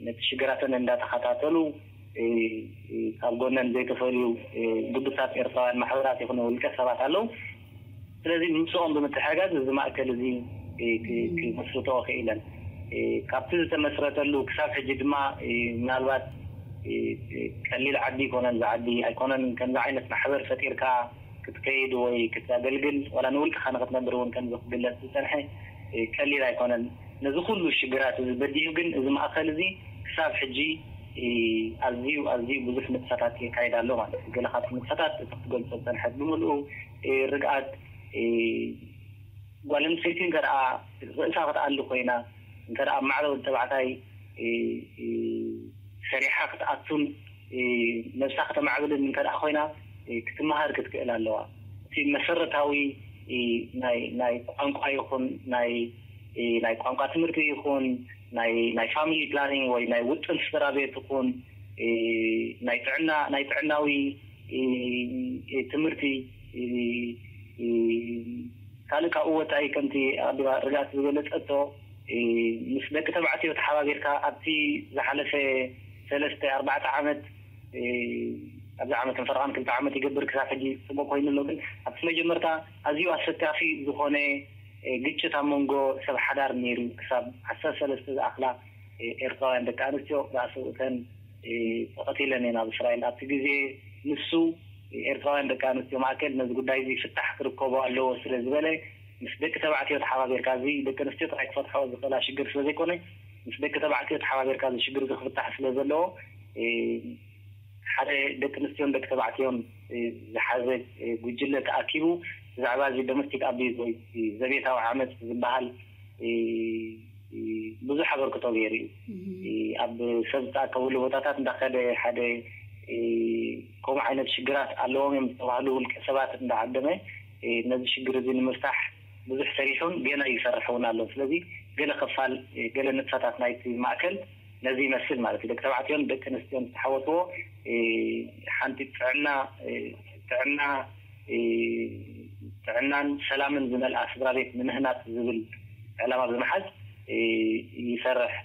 ነቲ ሽግራተን እንዳተኸታተሉ ካብ ጎነን ዘይተፈልዩ ግዱሳት ኤርትራውያን ማሕበራት ይኹኑ ውልቀ ሰባት ኣለዉ። ስለዚ ምስኦም ብምትሕጋዝ እዚ ማእከል እዚ ክመስርትኦ ክኢለን። ካብቲ ዝተመስረተሉ ክሳብ ሕጂ ድማ ምናልባት ቀሊል ዓዲ ይኮነን፣ ዝዓዲ ኣይኮነን። ከምዚ ዓይነት ማሕበር ፈጢርካ ክትከይድ ወይ ክተገልግል ዋላ ንውልቅኻ ንክትነብር እውን ከምዚ ክግለጽ ዝጸንሐ ቀሊል ኣይኮነን። ነዚ ኩሉ ሽግራት እዚ በዲሁ ግን እዚ ማእከል እዚ ክሳብ ሕጂ ኣዝዩ ኣዝዩ ብዙሕ ንጥፈታት የካይድ ኣሎ ማለት እዩ። ገለ ካብቲ ንጥፈታት እቲ ክትገልጾ ዝጸንሐት ብምልኡ ርግኣት ጓል ኣንስተይቲ እንተ ደኣ ርእሳ ክትኣሊ ኮይና እንተ ደኣ ኣብ ማዕረ ወዲ ተባዕታይ ሰሪሓ ክትኣቱን ነብሳ ከተማዕብልን እንተ ደኣ ኮይና ክትመሃር ክትክእል ኣለዋ። እቲ መሰረታዊ ናይ ቋንቋ ይኹን ናይ ቋንቋ ትምህርቲ ይኹን ናይ ፋሚሊ ፕላኒንግ ወይ ናይ ውጥን ስድራ ቤት ይኹን ናይ ጥዕና ናይ ጥዕናዊ ትምህርቲ ካልእ ካብኡ ወፃኢ ከምቲ ኣዲባ ርግኣት ዝገለፀቶ ምስ ደቂ ተባዕትዮ ተሓባቢርካ ኣብቲ ዝሓለፈ ሰለስተ ኣርባዕተ ዓመት ኣብዚ ዓመት ፈረቓን ክልተ ዓመት ይገብር ክሳብ ሕጂ ፅቡቅ ኮይኑ ኣሎ። ግን ኣብቲ መጀመርታ ኣዝዩ ኣሰካፊ ዝኾነ ግጭት ኣብ መንጎ ሰብ ሓዳር ነይሩ ክሳብ ዓሰርተ ሰለስተ ዝኣኽላ ኤርትራውያን ደቂ ኣንስትዮ ብኣሰብኡተን ተቐቲለን እየን ኣብ እስራኤል። ኣብቲ ግዜ ንሱ ኤርትራውያን ደቂ ኣንስትዮ ማእከል ነዚ ጉዳይ እዚ ፍታሕ ክርከቦ ኣለዎ ስለ ዝበለ ምስ ደቂ ተባዕትዮ ተሓባቢርካ እዚ ደቂ ኣንስትዮ ጥራይ ክፈትሖ ዝኽእላ ሽግር ስለ ዘይኮነ ምስ ደቂ ተባዕትዮ ተሓባቢርካ እዚ ሽግር እዚ ክፍታሕ ስለ ዘለዎ ሓደ ደቂ ኣንስትዮን ደቂ ተባዕትዮን ዝሓዘ ጉጅለ ተኣኪቡ ብዛዕባ እዚ ዶሜስቲክ ኣቢዩዝ ወይ ዘቤታዊ ዓመፅ ዝበሃል ብዙሕ ኣበርክቶ ገይሩ እዩ። ኣብ ሰብ ዝተኣከብሉ ቦታታት እንዳኸደ ሓደ ከምኡ ዓይነት ሽግራት ኣለዎም እዮም ዝተባህሉ ውልቀ ሰባት እንዳዓደመ ነዚ ሽግር እዚ ንምፍታሕ ብዙሕ ሰሪሑን ገና ይሰርሕ እውን ኣሎ። ስለዚ ገለ ክፋል ገለ ንጥፈታት ናይቲ ማእከል ነዚ ይመስል ማለት እዩ። ደቂ ተባዕትዮን ደቂ ኣንስትዮን ዝተሓወስዎ ሓንቲ ጥዕና ጥዕና ጥዕናን ሰላምን ዝመልኣ ስድራ ቤት ንምህናፅ ዝብል ዕላማ ብምሓዝ ይሰርሕ።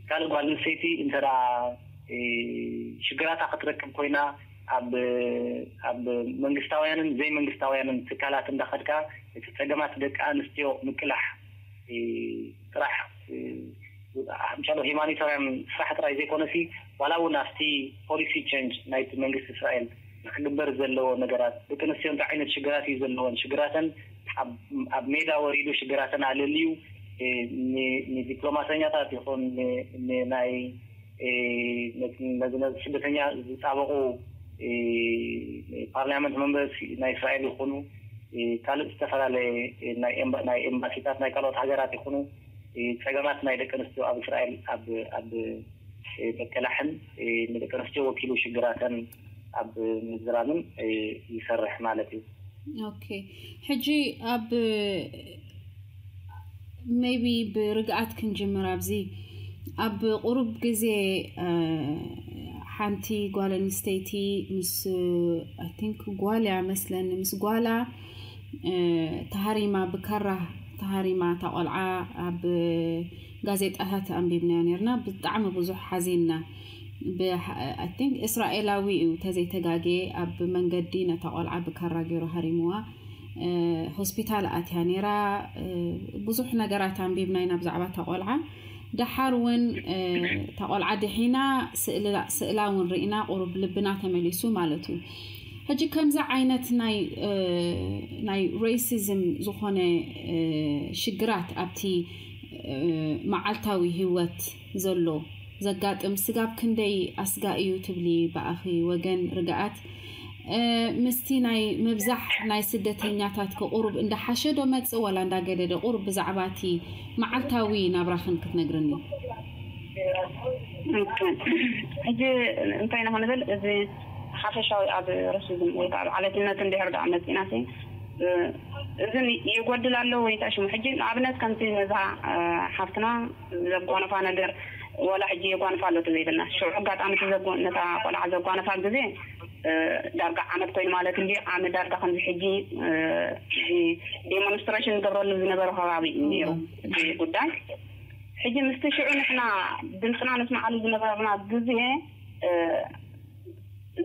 ካልእ ጓል ኣንስተይቲ እንተ ሽግራታ ክትረክብ ኮይና ኣብ ኣብ መንግስታውያንን ዘይመንግስታውያንን ትካላት እንዳኸድካ እቲ ፀገማት ደቂ ኣንስትዮ ምቅላሕ ጥራሕ ምሻሎ ሂማኒታውያን ስራሕ ጥራይ ዘይኮነሲ ዋላ እውን ኣብቲ ፖሊሲ ቸንጅ ናይቲ መንግስቲ እስራኤል ንክግበር ዘለዎ ነገራት ደቂ ኣንስትዮ እንታይ ዓይነት ሽግራት እዩ ዘለዎን ሽግራተን ኣብ ሜዳ ወሪዱ ሽግራተን ኣለልዩ ንዲፕሎማሰኛታት ይኹን ናይ ነዚ ነዚ ስደተኛ ዝጣበቑ ፓርላመንት መንበርስ ናይ እስራኤል ይኹኑ ካልእ ዝተፈላለየ ናይ ኤምባሲታት ናይ ካልኦት ሃገራት ይኹኑ ፀገማት ናይ ደቂ ኣንስትዮ ኣብ እስራኤል ኣብ ምቅላሕን ንደቂ ኣንስትዮ ወኪሉ ሽግራተን ኣብ ምዝራብን ይሰርሕ ማለት እዩ። ኦኬ ሕጂ ኣብ maybe ብርግኣት ክንጅምር ኣብዚ ኣብ ቁሩብ ግዜ ሓንቲ ጓል ኣንስተይቲ ምስ I think ጓል እያ መስለኒ ምስ ጓላ ተሃሪማ ብካራ ተሃሪማ እታ ቆልዓ ኣብ ጋዜጣታት ኣንቢብናዮ ነርና። ብጣዕሚ ብዙሕ ሓዚንና። I think እስራኤላዊ እዩ ተዘይተጋጌ፣ ኣብ መንገዲ ነታ ቆልዓ ብካራ ገይሩ ሃሪምዋ። ሆስፒታል ኣትያ ነይራ። ብዙሕ ነገራት ኣንቢብና ኢና ብዛዕባ እታ ቆልዓ። ደሓር እውን እታ ቆልዓ ድሒና፣ ስእላ እውን ርኢና፣ ቁሩብ ልብና ተመሊሱ ማለት እዩ። ሕጂ ከምዚ ዓይነት ናይ ናይ ሬሲዝም ዝኾነ ሽግራት ኣብቲ መዓልታዊ ህይወት ዘሎ ዘጋጥም ስጋብ ክንደይ ኣስጋ እዩ ትብሊ? ብኣኺ ወገን ርግኣት፣ ምስቲ ናይ ምብዛሕ ናይ ስደተኛታት ከ ቁሩብ እንዳሓሸ ዶ መጽእ፣ ዋላ እንዳገደደ? ቁሩብ ብዛዕባ እቲ መዓልታዊ ናብራኽን ክትነግርኒ? ሕጂ እንታይ ኢና ክንብል፣ እዚ ሓፈሻዊ ኣብ ረሲዝም ወይ ከዓ ዓለትነት እንድሕር ደኣ መፂእና ሲ፣ እዝን ይጎድል ኣሎ ወይ እንታይ ሽሙ? ሕጂ ንኣብነት ከምቲ ነዛ ሓፍትና ዘጓነፋ ነገር፣ ዋላ ሕጂ የጓንፋ ኣሎ ዘይብልና ሽዑ ኣጋጣሚ ነታ ቆልዓ ዘጓነፋ ግዜ ዳርጋ ዓመት ኮይኑ ማለት እንዲ ዓመት ዳርጋ ከምዚ ሕጂ ዴሞንስትሬሽን ንገብረሉ ዝነበረ ከባቢ እዩ ነይሩ እቲ ጉዳይ። ሕጂ ምስቲ ሽዑ ንሕና ድምፅና ነስምዓሉ ዝነበርና ግዜ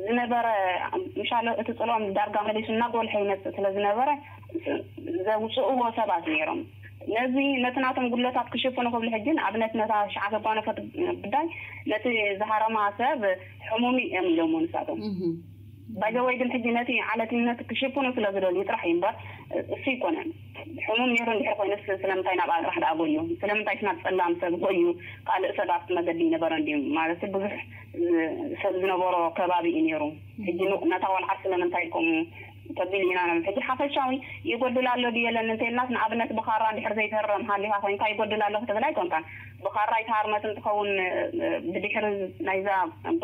ዝነበረ ምሻሎ እቲ ፅልኦም ዳርጋ መሊሱ እናጎልሐ ይመፅእ ስለ ዝነበረ ዘውፅእዎ ሰባት ነይሮም። ነዚ ነቲ ናቶም ጉድለታት ክሽፍኑ ክብሉ ሕጂ ንኣብነት ነታ ሽዓ ዘጓነፈት ጉዳይ ነቲ ዝሃረማ ሰብ ሕሙም እዮም ኢሎሞ ንሳቶም። ባይዘወይ ግን ሕጂ ነቲ ዓለትነት ክሽፍኑ ስለ ዝደልዩ ጥራሕ እዩ እምበር እሱ ይኮነን። ሕሙም ነይሩ እንድሕር ኮይኑ ስለምንታይ ናብ ኣግራሕ ደኣ ጎዩ? ስለምንታይ ናብ ፀላም ሰብ ጎዩ? ካልእ ሰብ ኣብቲ መገዲ ይነበረ እንድዩ ማለት ብዙሕ ሰብ ዝነበሮ ከባቢ እዩ ነይሩ። ሕጂ ነታ ቆልዓ ስለምንታይ ከምኡ ተቢል ኢና ነብል። ሕጂ ሓፈሻዊ ይጎድል ኣሎ ድዩ የለን እንተልናስ ንኣብነት ብኻራ እንድሕር ዘይትህረም ሃሊኻ ኮይንካ ይጎድል ኣሎ ክትብል ኣይኮንካን። ብኻራ ይትሃርመት እንትኸውን ብድሕሪ ናይዛ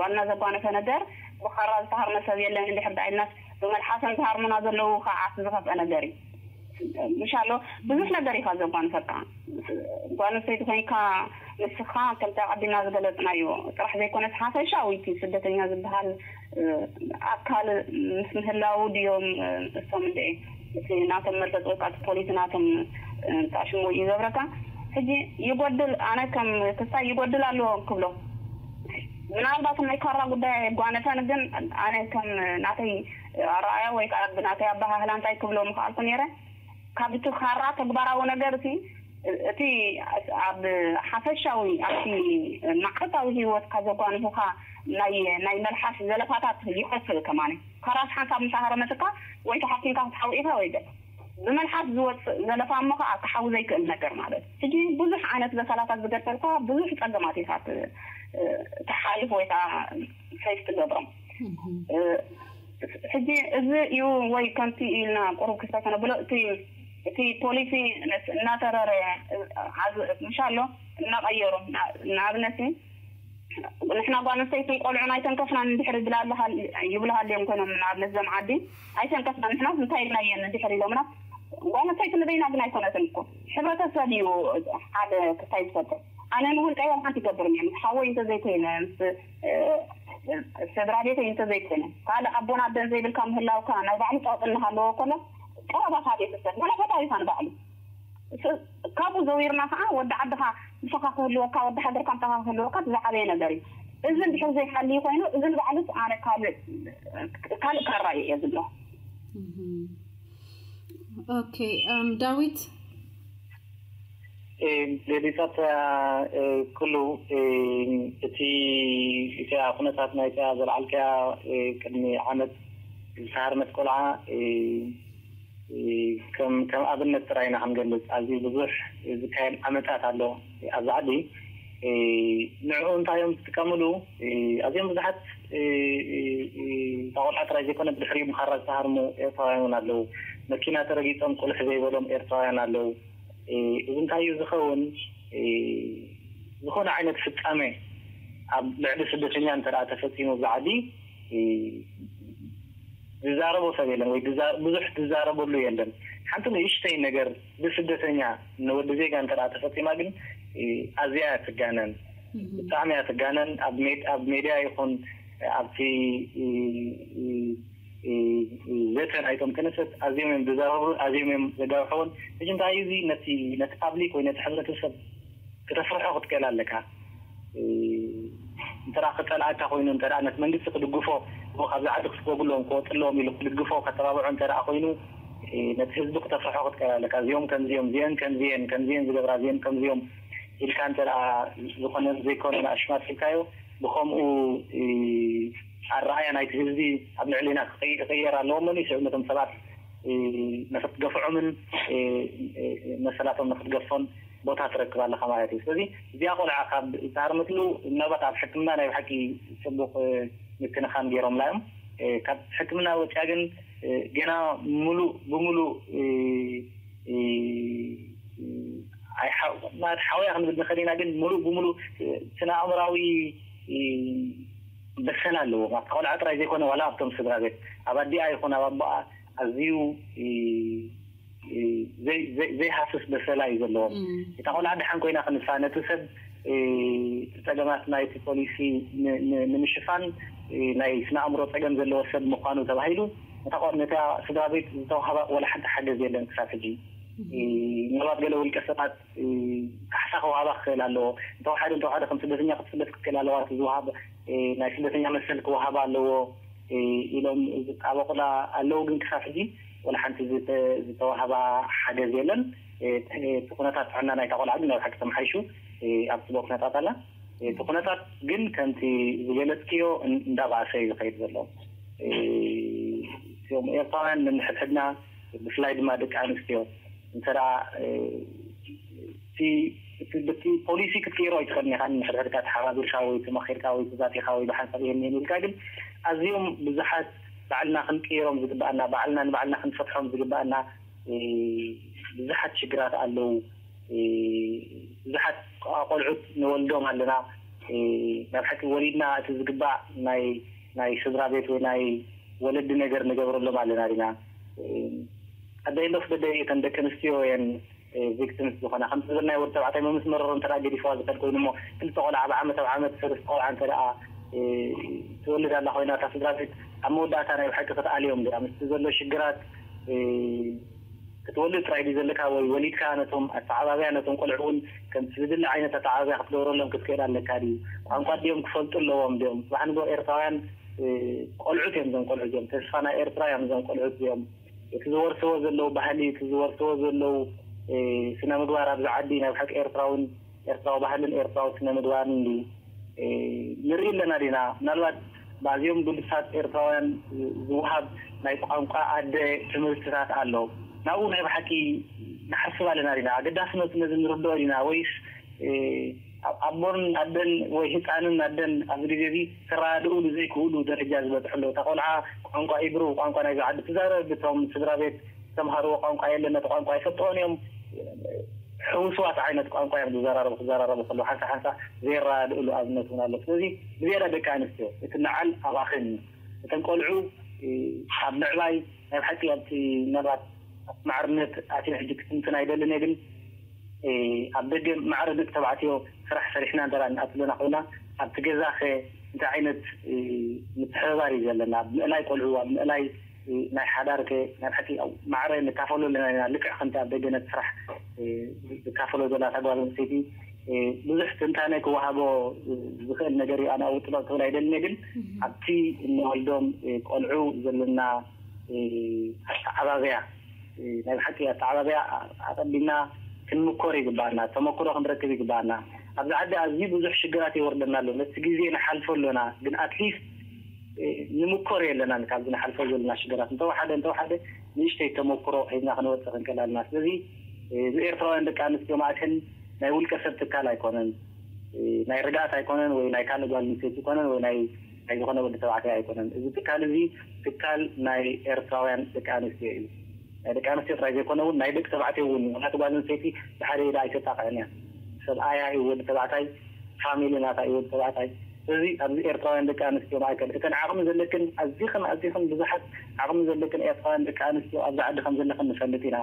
ጓልና ዘጓነፈ ነገር ብኻራ ዝተሃርመ ሰብ የለን እንድሕር ደኣ ኢልናስ ብመልሓሰን ዝሃርሙና ዘለዉ ከዓ ዝኸፍአ ነገር እዩ። ምሻሎ ብዙሕ ነገር ኢኻ ዘጓንፈካ። ጓል ኣንስተይቲ ኮይንካ ንስኻ ከምቲ ኣቐዲምና ዝገለፅናዮ ጥራሕ ዘይኮነስ ሓፈሻዊ እቲ ስደተኛ ዝበሃል ኣካል ምስ ምህላዉ ድዮም እሶም እንደ እቲ ናቶም መርገፂ ወይ ከዓ እቲ ፖሊሲ ናቶም ጣሽሙ ይገብረካ። ሕጂ ይጎድል ኣነ ከም ክስታይ ይጎድል ኣለዎ ክብሎ ምናልባት ናይ ካራ ጉዳይ ኣይጓነፈን ግን ኣነ ከም ናተይ ኣረኣያ ወይ ከዓ ብናተይ ኣበሃህላ እንታይ ክብሎ ምኽኣልኩ ነይረ ካብ እቲ ካራ ተግባራዊ ነገር እቲ እቲ ኣብ ሓፈሻዊ ኣብቲ ማዕረታዊ ህይወትካ ዘጓንፉካ ናይ ናይ መልሓስ ዘለፋታት ይኸፍእ ከማነ ካራስ ሓንሳብ ምስ ኣሃረመትካ ወይ ተሓኪምካ ክትሓውኢካ ወይ ገለ ብመልሓስ ዝወፅእ ዘለፋ እሞ ከዓ ክሓዊ ዘይክእል ነገር ማለት ሕጂ ብዙሕ ዓይነት ዘካላታት ዝገደልካ ብዙሕ ፀገማት ኢካ ትሓልፍ ወይ ከዓ ፌስ ትገብሮም ሕጂ እዚ እዩ ወይ ከምቲ ኢልና ቁሩብ ክስተ ከነብሎ እቲ እቲ ፖሊሲ እናተረረ ምሻ ኣሎ እናቀየሩ ንኣብነት ንሕና ጓል ኣንስተይትን ቆልዑን ኣይተንከፍናን እንድሕር ይብልሃልዮም ኮይኖም ንኣብነት ዘም ዓዲ ኣይተንከፍና ንሕና እንታይ ኢልና እየን እንድሕር ኢሎምና ጓል ኣንስተይቲ ንበይና ግን ኣይኮነትን እኮ ሕብረተሰብ እዩ ሓደ ክታይ ዝፈጥር ኣነ ንውልቀይ ዋላ ሓንቲ ይገብርን እየ ምስ ሓወይ እንተዘይኮይነ ምስ ስድራ ቤተይ እንተዘይኮይነ ካልእ ኣቦን ኣደን ዘይብልካ ምህላውካ ናይ ባዕሉ ፀቕጢ እናሃለዎ ኮሎ ቀረባኻ ቤተሰብ መለፈታዊኻ ንባዕሉ ካብኡ ዘዊርና ከዓ ወዲ ዓድኻ ምሳኻ ክህልወካ ወዲ ሃገርካ ምሳኻ ክህልወካ ዝዓበየ ነገር እዩ እዚ እንድሕር ዘይሓልዩ ኮይኑ እዚ ንባዕሉ ኣነ ካልእ ካልእ ካራ እዩ እየ ዝብሎ ኦኬ ዳዊት ሌሊታት ኩሉ እቲ እቲያ ኩነታት ናይቲያ ዘልዓልከያ ቅድሚ ዓመት ዝተሃርመት ቆልዓ ከም ኣብነት ጥራይ ኢና ክንገልፅ ኣዝዩ ብዙሕ ዝካየድ ዓመፃት ኣሎ ኣብዚ ዓዲ ንዕኡ እንታይ እዮም ዝጥቀምሉ ኣዝዮም ብዙሓት እታ ቆልዓ ጥራይ ዘይኮነ ብድሕሪኡ ምኻራ ዝተሃርሙ ኤርትራውያን እውን ኣለዉ መኪና ተረጊፆም ቁልሕ ዘይበሎም ኤርትራውያን ኣለዉ እዚ እንታይ እዩ ዝኸውን ዝኾነ ዓይነት ፍፃመ ኣብ ልዕሊ ስደተኛ እንተ ተፈፂሙ ኣብዚ ዓዲ ዝዛረቦ ሰብ የለን ወይ ብዙሕ ዝዛረበሉ የለን ሓንቲ ንእሽተይ ነገር ብስደተኛ ንወዲ ዜጋ እንተ ተፈፂማ ግን ኣዝያ እያ ትጋነን ብጣዕሚ እያ ትጋነን ኣብ ሜድያ ይኹን ኣብቲ ዘተ ናይቶም ተነሰት ኣዝዮም እዮም ዝዛረቡ፣ ኣዝዮም እዮም ዘጋውሕዎን። ሕጂ እንታይ እዩ እዚ ነቲ ነቲ ፓብሊክ ወይ ነቲ ሕብረተሰብ ክተፍርሖ ክትክእል ኣለካ። እንተ ክፀልኣካ ኮይኑ እንተ ነቲ መንግስቲ ክድግፎ ካብዚ ዓዲ ክስጎግሎም ክወፅሎም ኢሉ ክድግፎ ከተባብዖ እንተ ኮይኑ ነቲ ህዝቢ ክተፍርሖ ክትክእል ኣለካ። እዚኦም ከምዚኦም፣ እዚአን ከምዚአን፣ ከምዚአን ዝገብራ፣ እዚአን ከምዚኦም ኢልካ እንተ ዝኾነ ዘይኮነ ኣሽማት ኢልካዮ ብከምኡ ኣረኣያ ናይቲ ህዝቢ ኣብ ልዕሊና ክቕየር ኣለዎ እሞ ንስዑ ነቶም ሰባት ንክትገፍዖምን መሰላቶም ንክትገፎን ቦታ ትረክብ ኣለካ ማለት እዩ። ስለዚ እዚኣ ቆልዓ ካብ ዝሃርመትሉ ምናልባት ኣብ ሕክምና ናይ ብሓቂ ፅቡቅ ምክንኻን ገይሮምላ እዮም። ካብ ሕክምና ወፅያ ግን ገና ሙሉእ ብሙሉእ ማለት ሓውያ ክንብል ንኽእል ኢና፣ ግን ሙሉእ ብሙሉእ ስነ ኣእምራዊ በሰላ ኣለዎ። ኣብቲ ቆልዓ ጥራይ ዘይኮነ ዋላ ኣብቶም ስድራ ቤት ኣብ ኣዲኣ ይኹን ኣብ ኣቦኣ ኣዝዩ ዘይሃስስ በሰላ እዩ ዘለዎም። እታ ቆልዓ ደሓን ኮይና ክንሳ ነቲ ሰብ ጸገማት ናይቲ ፖሊሲ ንምሽፋን ናይ ስነ ኣእምሮ ጸገም ዘለዎ ሰብ ምዃኑ ተባሂሉ ነታ ስድራ ቤት ዝተዋህባ ወላ ሓንቲ ሓገዝ የለን ክሳብ ሕጂ። ምናልባት ገለ ውልቀ ሰባት ካሕሳ ክወሃባ ክኽእል ኣለዎ። እንተወሓደ እንተወሓደ ከም ስደተኛ ክትስደድ ክትክእል ኣለዋ። እቲ ዝወሃብ ናይ ስደተኛ መሰል ክወሃባ ኣለዎ ኢሎም ዝጣበቑላ ኣለዉ። ግን ክሳብ ሕጂ ወላ ሓንቲ ዝተዋህባ ሓገዝ የለን። እቲ ኩነታት ጥዕና ናይታ ቆልዓ ግን ናይ ብሓቂ ተመሓይሹ ኣብ ፅቡቅ ኩነታት ኣላ። እቲ ኩነታት ግን ከምቲ ዝገለፅክዮ እንዳባእሰ እዩ ዝኸይድ ዘሎ። እዚኦም ኤርትራውያን ነንሕድሕድና ብፍላይ ድማ ደቂ ኣንስትዮ እንተ እቲ ፖሊሲ ክትቅይሮ ኣይትኽእልን ኢኻ። ንሕድሕድካ ተሓባቢርካ ወይ ተማኺርካ ወይ ተዛቲኻ ወይ ብሓንሳብ ይህን ኢልካ ግን ኣዝዮም ብዙሓት ባዕልና ክንቅይሮም ዝግባኣና ባዕልና ንባዕልና ክንፈትሖም ዝግባኣና ብዙሓት ሽግራት ኣለዉ። ብዙሓት ቆልዑት ንወልዶም ኣለና። ናብ ሓቂ ወሊድና እቲ ዝግባእ ናይ ናይ ስድራ ቤት ወይ ናይ ወለዲ ነገር ንገብረሎም ኣለና ዲና። ኣደይ ሎፍ በደይ እተን ደቂ ኣንስትዮ እየን ቪክቲምስ ዝኾና። ከምቲ ዝበልናዮ ወዲ ተባዕታይ መምስ መረሮ እንተ ገዲፍዋ ዝኸድ ኮይኑ እሞ ክልተ ቆልዓ ኣብ ዓመት ኣብ ዓመት ሰለስተ ቆልዓ እንተ ትወልድ ኣላ ኮይና እታ ስድራ ቤት ኣብ መወዳእታ ናይ ብሓቂ ክትኣልዮም ድያ ምስቲ ዘሎ ሽግራት ክትወልድ ጥራይ ድዩ ዘለካ ወይ ወሊድካ ነቶም ኣተዓባብያ ነቶም ቆልዑ እውን ከምቲ ዝድለ ዓይነት ኣተዓባብያ ክትገብረሎም ክትክእል ኣለካ ድዩ? ቋንቋ ድዮም ክፈልጡ ኣለዎም ድዮም? ጽባሕ ንግሆ ኤርትራውያን ቆልዑት እዮም። እዞም ቆልዑት እዮም ተስፋ ናይ ኤርትራ እዮም። እዞም ቆልዑት እዮም እቲ ዝወርስዎ ዘለዉ ባህሊ እቲ ዝወርስዎ ዘለዉ ስነ ምግባር ኣብዚ ዓዲ ናይ ብሓቂ ኤርትራውን ኤርትራዊ ባህልን ኤርትራዊ ስነ ምግባርን ድዩ ንርኢ ኣለና ዲና? ምናልባት ብኣዝዮም ግዱሳት ኤርትራውያን ዝወሃብ ናይ ቋንቋ ኣደ ትምህርትታት ኣሎ። ናብኡ ናይ ብሓቂ ንሓስብ ኣለና ዲና? ኣገዳስነቱ ነዚ ንርድኦ ዲና ወይስ ኣቦን ኣደን ወይ ህፃንን ኣደን ኣብዚ ግዜ እዚ ክረዳድእሉ ዘይክእሉ ደረጃ ዝበፅሑ ኣለዉ። እታ ቆልዓ ቋንቋ ኢብሩ ቋንቋ ናይዚ ዓዲ ትዛረብ፣ እቶም ስድራ ቤት ዝተምሃርዎ ቋንቋ የለን፣ ነቲ ቋንቋ ይፈልጥዎን እዮም። ሕውስዋት ዓይነት ቋንቋ እዮም ዝዘራረቡ። ክዘራረቡ ከለዉ ሓንሳ ሓንሳ ዘየረዳድእሉ ኣብነት እውን ኣሎ። ስለዚ ብዝያዳ ደቂ ኣንስትዮ እቲ ለዓል ኣብኣኽን እዩ። እተን ቆልዑ ኣብ ምዕባይ ናይ ብሓቂ ኣብቲ ምናልባት ኣብቲ ማዕርነት ኣትየ ሕጂ ክትንትን ኣይደልን እየ፣ ግን ኣብ ደገ ማዕረ ደቂ ተባዕትዮ ስራሕ ሰሪሕና እንተ ንኣትለና ኮይና ኣብቲ ገዛ ከ እንታይ ዓይነት ምትሕብባር እዩ ዘለና? ኣብ ምእላይ ቆልዑ ኣብ ምእላይ ናይ ሓዳር ከ ናይ ብሓቂ ማዕረ ንካፈሎ ኣለና ኢና። ልክዕ ከምቲ ኣብ ደገ ነቲ ስራሕ ዝካፈሎ ዘላ እታ ጓል ኣንስተይቲ ብዙሕ ትንታነ ክወሃቦ ዝኽእል ነገር እዩ። ኣነ ኣብኡ ጥበብ ክብል ኣይደልን እየ፣ ግን ኣብቲ እንወልዶም ቆልዑ ዘለና ኣተዓባብያ ናይ ብሓቂ ኣተዓባብያ ኣቐዲምና ክንምኮር ይግባኣና፣ ተመክሮ ክንረክብ ይግባኣና። ኣብዚ ዓዲ ኣዝዩ ብዙሕ ሽግራት ይወርደና ኣሎ። ነቲ ግዜ ንሓልፎ ኣሎና፣ ግን ኣትሊስት ንምኮር የለናን ካብዚ ንሓልፎ ዘለና ሽግራት። እንተወሓደ እንተወሓደ ንእሽተይ ተመክሮ ሒዝና ክንወፅእ ክንክእል ኣለና። ስለዚ እዚ ኤርትራውያን ደቂ ኣንስትዮ ማእከል ናይ ውልቀ ሰብ ትካል ኣይኮነን፣ ናይ ርግኣት ኣይኮነን ወይ ናይ ካልእ ጓል ኣንስተይቲ ኣይኮነን ወይ ናይ ናይ ዝኾነ ወዲ ተባዕታይ ኣይኮነን። እዚ ትካል እዚ ትካል ናይ ኤርትራውያን ደቂ ኣንስትዮ እዩ። ናይ ደቂ ኣንስትዮ ጥራይ ዘይኮነ እውን ናይ ደቂ ተባዕትዮ እውን እዩ። ምክንያቱ ጓል ኣንስተይቲ ብሓደ ኢዳ ኣይተጣቕዕን እያ። ሰብኣያ እዩ ወዲ ተባዕታይ፣ ፋሚሊ ናታ እዩ ወዲ ተባዕታይ። ስለዚ ኣብዚ ኤርትራውያን ደቂ ኣንስትዮ ማእከል እተን ዓቕሚ ዘለክን ኣዚኽን ኣዚኽን ብዙሓት ዓቕሚ ዘለክን ኤርትራውያን ደቂ ኣንስትዮ ኣብዚ ዓዲ ከም ዘለኽን ንፈልጥ ኢና።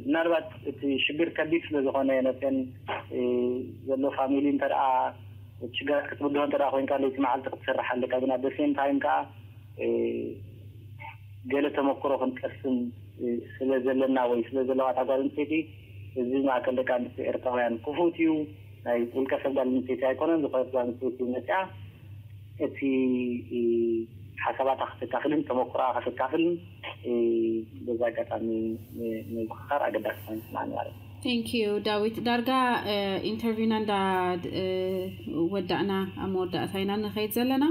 ምናልባት እቲ ሽግር ከቢድ ስለ ዝኾነ ነተን ዘሎ ፋሚሊ እንተ ሽግራት ክትብድሆ እንተ ኮይንካ ለይቲ መዓልቲ ክትሰርሕ ኣለካ። ግን ኣብ ሴም ታይም ከዓ ገለ ተመክሮ ክንቀስም ስለ ዘለና ወይ ስለ ዘለዋ እታ ጓል ኣንስተይቲ፣ እዚ ማእከል ደቂ ኣንስትዮ ኤርትራውያን ክፉት እዩ። ናይ ውልቀ ሰብ ጓል ኣንስተይቲ ኣይኮነን፣ ዝኾነት ጓል ኣንስተይቲ መፅኣ እቲ ሓሳባታ ከተካፍልን ተመክሮኣ ከተካፍልን በዚ ኣጋጣሚ ምዝኽኻር ኣገዳሲ ኮይኑ ይስማዓኒ ማለት እዩ። Thank you ዳዊት። ዳርጋ ኢንተርቪውና እንዳ ወዳእና ኣብ መወዳእታ ኢና ንኸይድ ዘለና።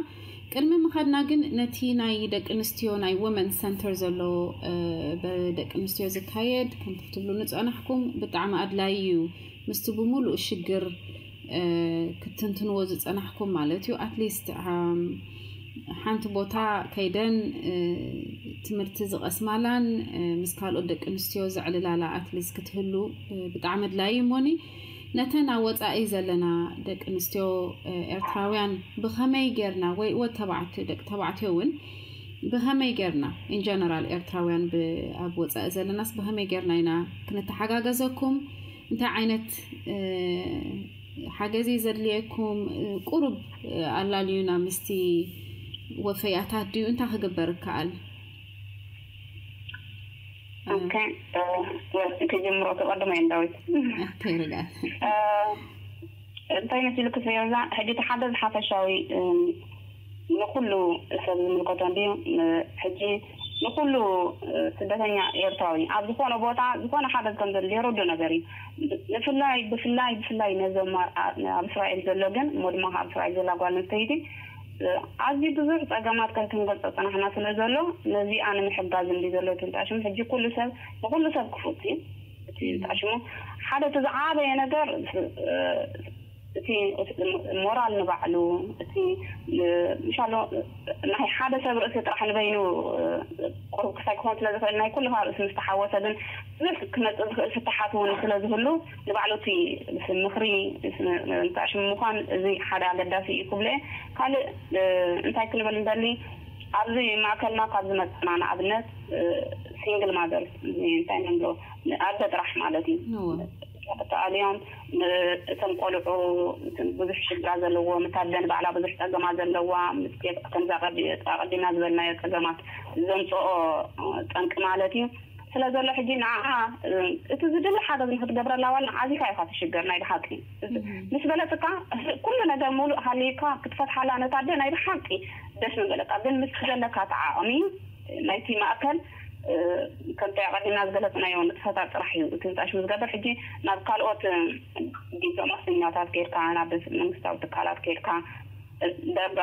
ቅድሚ ምኻድና ግን ነቲ ናይ ደቂ ኣንስትዮ ናይ ወመን ሰንተር ዘሎ ብደቂ ኣንስትዮ ዝካየድ ከምቲ ክትብሉ ንፀናሕኩም ብጣዕሚ ኣድላይ እዩ። ምስቲ ብምሉእ ሽግር ክትንትንዎ ዝፀናሕኩም ማለት እዩ። ኣትሊስት ሓንቲ ቦታ ከይደን ትምህርቲ ዝቐስማላን ምስ ካልኦት ደቂ ኣንስትዮ ዘዕልላላ ኣትሊስት ክትህሉ ብጣዕሚ ኣድላይ እዩ። እሞኒ ነተን ኣብ ወፃኢ ዘለና ደቂ ኣንስትዮ ኤርትራውያን ብኸመይ ጌርና ወይ ወ ተባዕትዮ ደቂ ተባዕትዮ እውን ብኸመይ ጌርና ኢንጀነራል ኤርትራውያን ኣብ ወፃኢ ዘለናስ ብኸመይ ጌርና ኢና ክንተሓጋገዘኩም? እንታይ ዓይነት ሓገዝ ዘድልየኩም? ቁሩብ ኣላልዩና ምስቲ ወፈያታት ድዩ እንታይ ክግበር ይከኣል? ክጅምሮ ተቐድሞ እየን ዳዊት። ከይርጋል እንታይ መሲሉ ክፍዮዛ ሕጂ ተሓገዝ ሓፈሻዊ ንኩሉ ሰብ ዝምልከቶ እንድዩ። ሕጂ ንኩሉ ስደተኛ ኤርትራዊ ኣብ ዝኾነ ቦታ ዝኾነ ሓገዝ ከም ዘድልዮ ርዱእ ነገር እዩ። ብፍላይ ብፍላይ ብፍላይ ነዞም ኣብ እስራኤል ዘሎ ግን እሞ ድማ ኣብ እስራኤል ዘላ ጓል ኣንስተይቲ ኣዝዩ ብዙሕ ፀገማት ከም ክንገልፆ ፀናሕና ስለ ዘሎ ነዚኣ ንምሕጋዝ እንዲ ዘሎ ትንጣሽም ሕጂ ኩሉ ሰብ ንኩሉ ሰብ ክፉት እዩ። እቲ ዝጣሽሙ ሓደ እቲ ዝዓበየ ነገር እቲ ሞራል ንባዕሉ እቲ ምሻሎ ናይ ሓደ ሰብ ርእሲ ጥራሕ ንበይኑ ቁሩብ ክሳይ ክኾን ስለ ዝኽእል ናይ ኩልኻ ርእሲ ምስ ተሓወሰ ግን ብዙሕ ክመፅእ ዝኽእል ፍትሓት እውን ስለ ዝህሉ ንባዕሉ እቲ ምኽሪ ንጣሽሙ ምዃን እዚ ሓደ ኣገዳሲ እዩ ክብለ። ካልእ እንታይ ክንብል ንደሊ ኣብዚ ማእከልና ካብ ዝመፅና ንኣብነት ሲንግል ማዘርስ እንታይ ንብሎ ኣደ ጥራሕ ማለት እዩ ተኣልዮም እቶም ቆልዑ ብዙሕ ሽግራ ዘለዎ ምታደን ባዕላ ብዙሕ ፀገማ ዘለዋ ከምዛ ኣቀዲምና ዝበልናዮ ፀገማት ዘምፅኦ ጠንቂ ማለት እዩ። ስለ ዘሎ ሕጂ ንዓ እቲ ዝድሊ ሓገዝ ንክትገብረላ ዋላ ዓዚካ ኢካ ትሽገር ናይ ብሓቂ ምስ በለፅካ ኩሉ ነገር ሙሉእ ሃልይካ ክትፈትሓላ ነታ ኣደ ናይ ብሓቂ ደስ ምበለካ ግን ምስ ዘለካ ተዓቕሚ ናይቲ ማእከል ከምቲ ኣቐዲምና ዝገለፅናዮ ንጥፈታት ጥራሕ እዩ እቲ ንጣሽ ዝገብር ሕጂ ናብ ካልኦት ዲፕሎማሰኛታት ከይድካ ናብ መንግስታዊ ትካላት ከይድካ ዳርጋ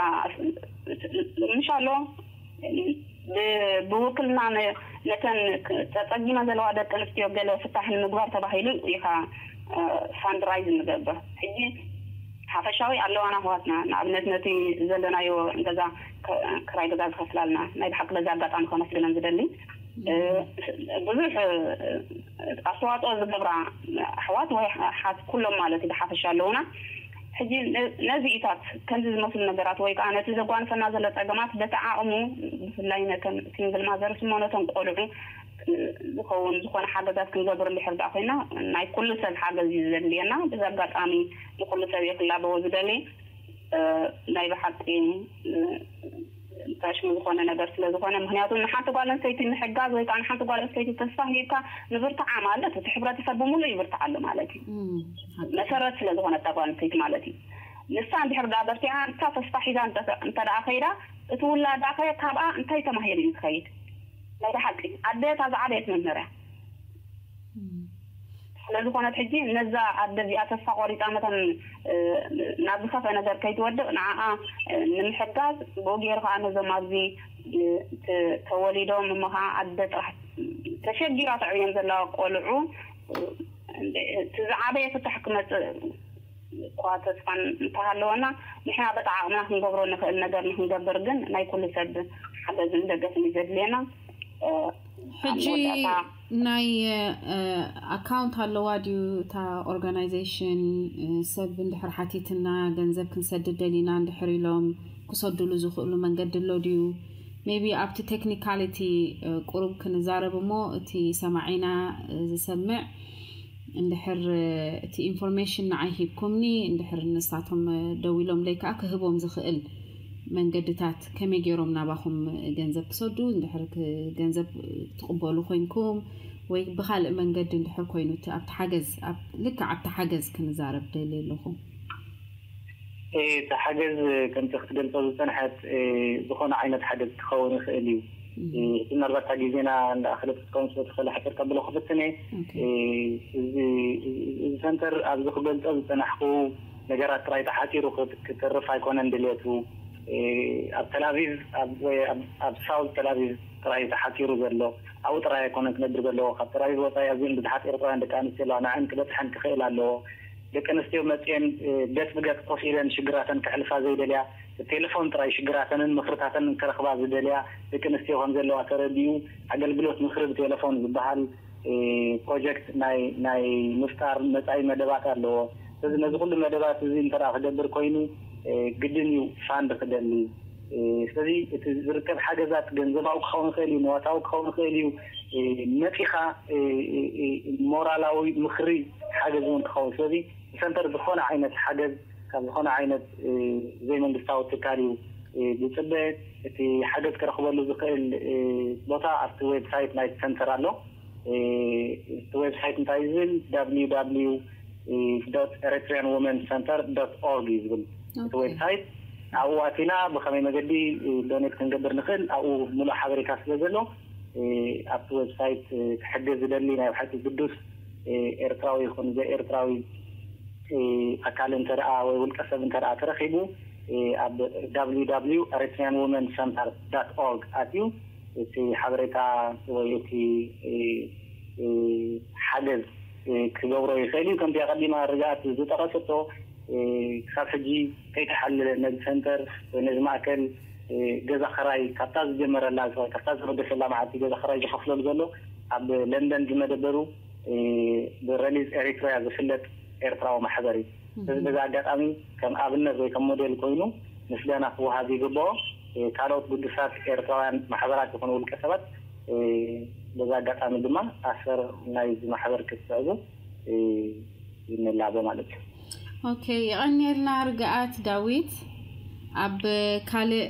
ምሻሎ ብውክልና ነተን ተፀጊመ ዘለዋ ደቂ ኣንስትዮ ገለ ፍታሕ ንምግባር ተባሂሉ ኢኻ ፋንድራይዝ ንገብር ሕጂ ሓፈሻዊ ኣለዋና ኣሕዋትና ንኣብነት ነቲ ዘለናዮ ገዛ ክራይ ገዛ ዝኸፍላልና ናይ ብሓቂ በዚ ኣጋጣሚ ከመስግነን ዝደሊ ብዙሕ ኣስተዋፅኦ ዝገብራ ኣሕዋት ወይ ሓት ኩሎም ማለት እዩ ብሓፈሻ ኣለውና ሕጂ ነዚኢታት ከምዚ ዝመስሉ ነገራት ወይ ከዓ ነቲ ዘጓንፈና ዘሎ ፀገማት በቲ ዓቕሙ ብፍላይ ከም ሲንግል ማዘርስ እሞ ነቶም ቆልዑ ዝኸውን ዝኾነ ሓገዛት ክንገብር እንድሕር ዳ ኮይና ናይ ኩሉ ሰብ ሓገዝ እዩ ዘድልየና ብዚ ኣጋጣሚ ንኩሉ ሰብ የክላበዎ ዝደሊ ናይ ብሓቂ ታሽሙ ዝኾነ ነገር ስለ ዝኾነ ምክንያቱ ንሓንቲ ጓል ኣንስተይቲ ምሕጋዝ ወይ ከዓ ንሓንቲ ጓል ኣንስተይቲ ተስፋ ሂብካ ምብርትዓ ማለት እቲ ሕብረተሰብ ብምሉእ ይብርትዓሉ ማለት እዩ መሰረት ስለ ዝኾነ እታ ጓል ኣንስተይቲ ማለት እዩ ንሳ እንድሕር ዳ በርቲዓ ንሳ ተስፋ ሒዛ እንተ ደኣ ከይዳ እቲ ውላዳ ከ ካብኣ እንታይ ተማሂሩ እዩ ዝኸይድ ናይ ብሓቂ ኣደ እታ ዝዓበየት መምህር እያ ስለ ዝኾነት ሕጂ ነዛ ኣደ እዚኣ ተስፋ ቆሪፃ መተን ናብ ዝኸፈ ነገር ከይትወድቕ ንዓኣ ንምሕጋዝ ብኡ ገይሩ ከዓ ነዞም ኣብዚ ተወሊዶም እሞ ከዓ ኣደ ጥራሕ ተሸጊራ ተዕብዮም ዘለዋ ቆልዑ እቲ ዝዓበየ ፍታሕ ክመፅእ እኳ ተስፋን እንተሃለወና ንሕና በጣ ዓቕምና ክንገብሮ ንኽእል ነገር ንክንገብር ግን ናይ ኩሉ ሰብ ሓገዝን ደገፍን እዩ ዘድልየና ሕጂ ናይ ኣካውንት ኣለዋ ድዩ እታ ኦርጋናይዜሽን ሰብ እንድሕር ሓቲትና ገንዘብ ክንሰድድ ደሊና እንድሕር ኢሎም ክሰዱሉ ዝኽእሉ መንገዲ ኣሎ ድዩ maybe ኣብቲ ቴክኒካሊቲ ቁሩብ ክንዛረብ እሞ እቲ ሰማዒና ዝሰምዕ እንድሕር እቲ ኢንፎርሜሽን ንዓይ ሂብኩምኒ እንድሕር ንሳቶም ደዊሎም ለይ ከዓ ክህቦም ዝኽእል መንገድታት ከመይ ገይሮም ናባኹም ገንዘብ ክሰዱ፣ እንድሕር ክ- ገንዘብ ትቕበሉ ኮይንኩም ወይ ብኻልእ መንገዲ እንድሕር ኮይኑ እቲ ኣብቲ ሓገዝ ኣብ- ልክዕ ኣብቲ ሓገዝ ክንዛረብ ደልየ ኣለኹ። እቲ ሓገዝ ከምቲ ክትገልፆ ዝፀንሐት ዝኾነ ዓይነት ሓገዝ ክኸውን ይኽእል እዩ። ምናልባት እታ ግዜና እንዳኣኸለት ክትከውን ስለ ትኽእል ሓፂር ከብሎ ክፍትነ። እዚ ሰንተር ኣብዚ ክገልፆ ዝፀናሕኩ ነገራት ጥራይ ተሓፂሩ ክትርፍ ኣይኮነን ድሌቱ። ኣብ ተላቪቭ ወይ ኣብ ሳውዝ ተላቪቭ ጥራይ ተሓፂሩ ዘሎ ኣብኡ ጥራይ ኣይኮነን ክነብር ዘለዎ። ካብ ተላቪቭ ወፃኢ ኣዝን ብዙሓት ኤርትራውያን ደቂ ኣንስትዮ ኣለዋ። ንዕን ክበፅሐን ክኽእል ኣለዎ። ደቂ ኣንስትዮ መፅኤን ገፅ ብገፅ ኮፍ ኢለን ሽግራተን ክሕልፋ ዘይደልያ፣ ብቴሌፎን ጥራይ ሽግራተንን ምኽርታተንን ክረኽባ ዝደልያ ደቂ ኣንስትዮ ከም ዘለዋ ተረዲኡ ኣገልግሎት ምኽሪ ብቴሌፎን ዝበሃል ፕሮጀክት ናይ ናይ ምፍጣር መፃኢ መደባት ኣለዎ። ስለዚ ነዚ ኩሉ መደባት እዚ እንተ ክገብር ኮይኑ ግድን እዩ ፋንድ ክደሊ። ስለዚ እቲ ዝርከብ ሓገዛት ገንዘባዊ ክኸውን ይኽእል እዩ፣ ንዋታዊ ክኸውን ይኽእል እዩ። መፂኻ ሞራላዊ ምኽሪ ሓገዝ እውን ክኸውን። ስለዚ ሰንተር ዝኾነ ዓይነት ሓገዝ ካብ ዝኾነ ዓይነት ዘይመንግስታዊ ትካል እዩ ዝፅበ። እቲ ሓገዝ ክረኽበሉ ዝኽእል ቦታ ኣብቲ ዌብሳይት ናይቲ ሰንተር ኣሎ። እቲ ዌብሳይት እንታይ ዝብል www Eritrean Women Center dot org እዩ ዝብል እቲ ዌብሳይት። ኣብኡ ኣቲና ብኸመይ መገዲ ዶኔት ክንገብር ንኽእል ኣብኡ ሙሉእ ሓበሬታ ስለ ዘሎ ኣብቲ ዌብሳይት ክሕግዝ ዝደሊ ናይ ብሓቂ ግዱስ ኤርትራዊ ይኹን ዘይኤርትራዊ ኣካል እንተደኣ ወይ ውልቀ ሰብ እንተደኣ ተረኺቡ ኣብ www Eritrean Women Center dot org ኣትዩ እቲ ሓበሬታ ወይ እቲ ሓገዝ ክገብሮ ይኽእል እዩ። ከምቲ ኣቐዲማ ርግኣት ዝጠቐሰቶ ክሳብ ሕጂ ከይተሓለለ ነዚ ሰንተር ወይ ነዚ ማእከል ገዛ ኸራይ ካብታ ዝጀመረላ ዝኸ- ካብታ ዝወደሰላ መዓልቲ ገዛ ኸራይ ዝኸፍለሉ ዘሎ ኣብ ለንደን ዝመደበሩ ብረሊዝ ኤሪትሪያ ዝፍለጥ ኤርትራዊ ማሕበር እዩ። እዚ በዚ ኣጋጣሚ ከም ኣብነት ወይ ከም ሞዴል ኮይኑ ምስጋና ክወሃብ ይግብኦ። ካልኦት ግዱሳት ኤርትራውያን ማሕበራት ይኹኑ ውልቀ ሰባት በዚ ኣጋጣሚ ድማ ኣሰር ናይዚ ማሕበር ክትስዕቡ ይንላቦ ማለት እዩ። ኦኬ፣ የቐንየልና ርግኣት ዳዊት። ኣብ ካልእ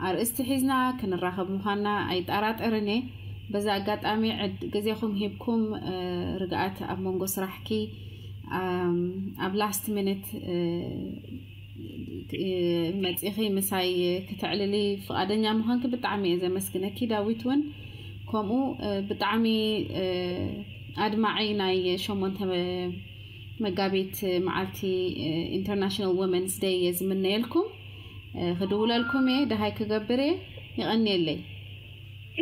ኣርእስቲ ሒዝና ክንራኸብ ምዃንና ኣይጠራጠርን እየ። በዚ ኣጋጣሚ ዕድ- ግዜኹም ሂብኩም ርግኣት ኣብ መንጎ ስራሕኪ ኣብ ላስት ሚኒት መፂኺ ምሳይ ክተዕልሊ ፍቓደኛ ምዃንኪ ብጣዕሚ እየ ዘመስግነኪ። ዳዊት እውን ከምኡ ብጣዕሚ ኣድማዒ ናይ ሸሞንተ መጋቢት መዓልቲ ኢንተርናሽናል ወመንስ ደይ እየ ዝምነየልኩም። ክድውለልኩም እየ፣ ደሃይ ክገብር እየ። ይቐንየለይ።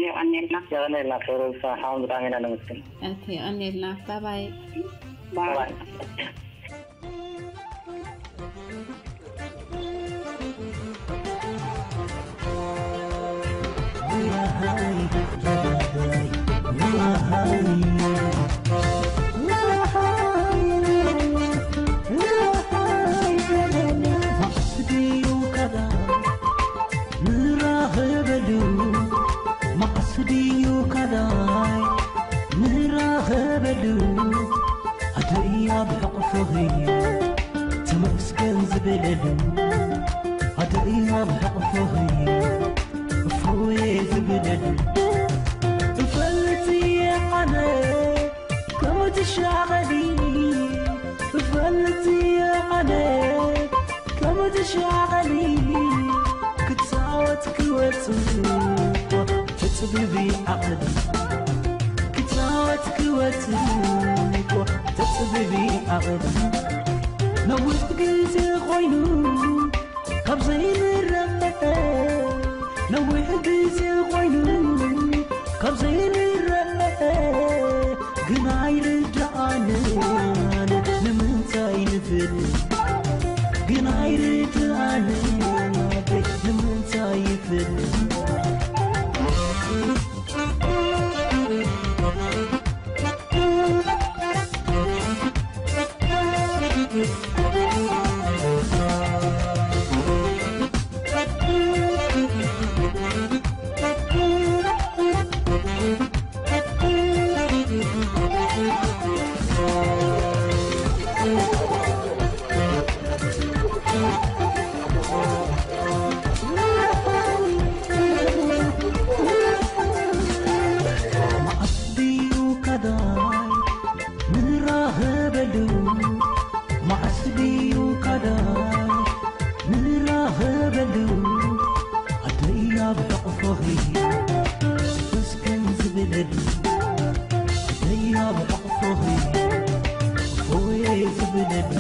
የቐንየልና። የቐንየልና። ፌሮዝ ሓውን ብጣዕሚ ኢና ነመስግን። ኦኬ፣ ይቐንየልና። ባባይ። ንራኸበሉ መዓስ ድዩ ካልኣይ ንራኸበሉ ኣደይ ኣብ ሕቕፍኺ ተመስገን ዝብለሉ ኣደይ ኣብ ሕቕፍኺ እፎየ ዝብለሉ እፈልጥ እየ ኣነ ከም ትሻቐሊ እፈልጥ እየ ኣነ ከም ትሻቐሊ ክፃወት ክወፅእ ተፅብቢ ዓቐሊ ክፃወት ክወፅእ ተፅብቢ ዓቐሊ ነዊሕ ግዜ ኮይኑ ካብ ዘይንረአ ነዊሕ ግዜ ኮይኑ ካብ ዘይንረአ ግን ኣይርድኣንን ንምንታይ ንፍል ግን ኣይርድኣንን ንምንታይ ይፍል ደያ ብሕቕፎኺ ሆየ ዝብለኒ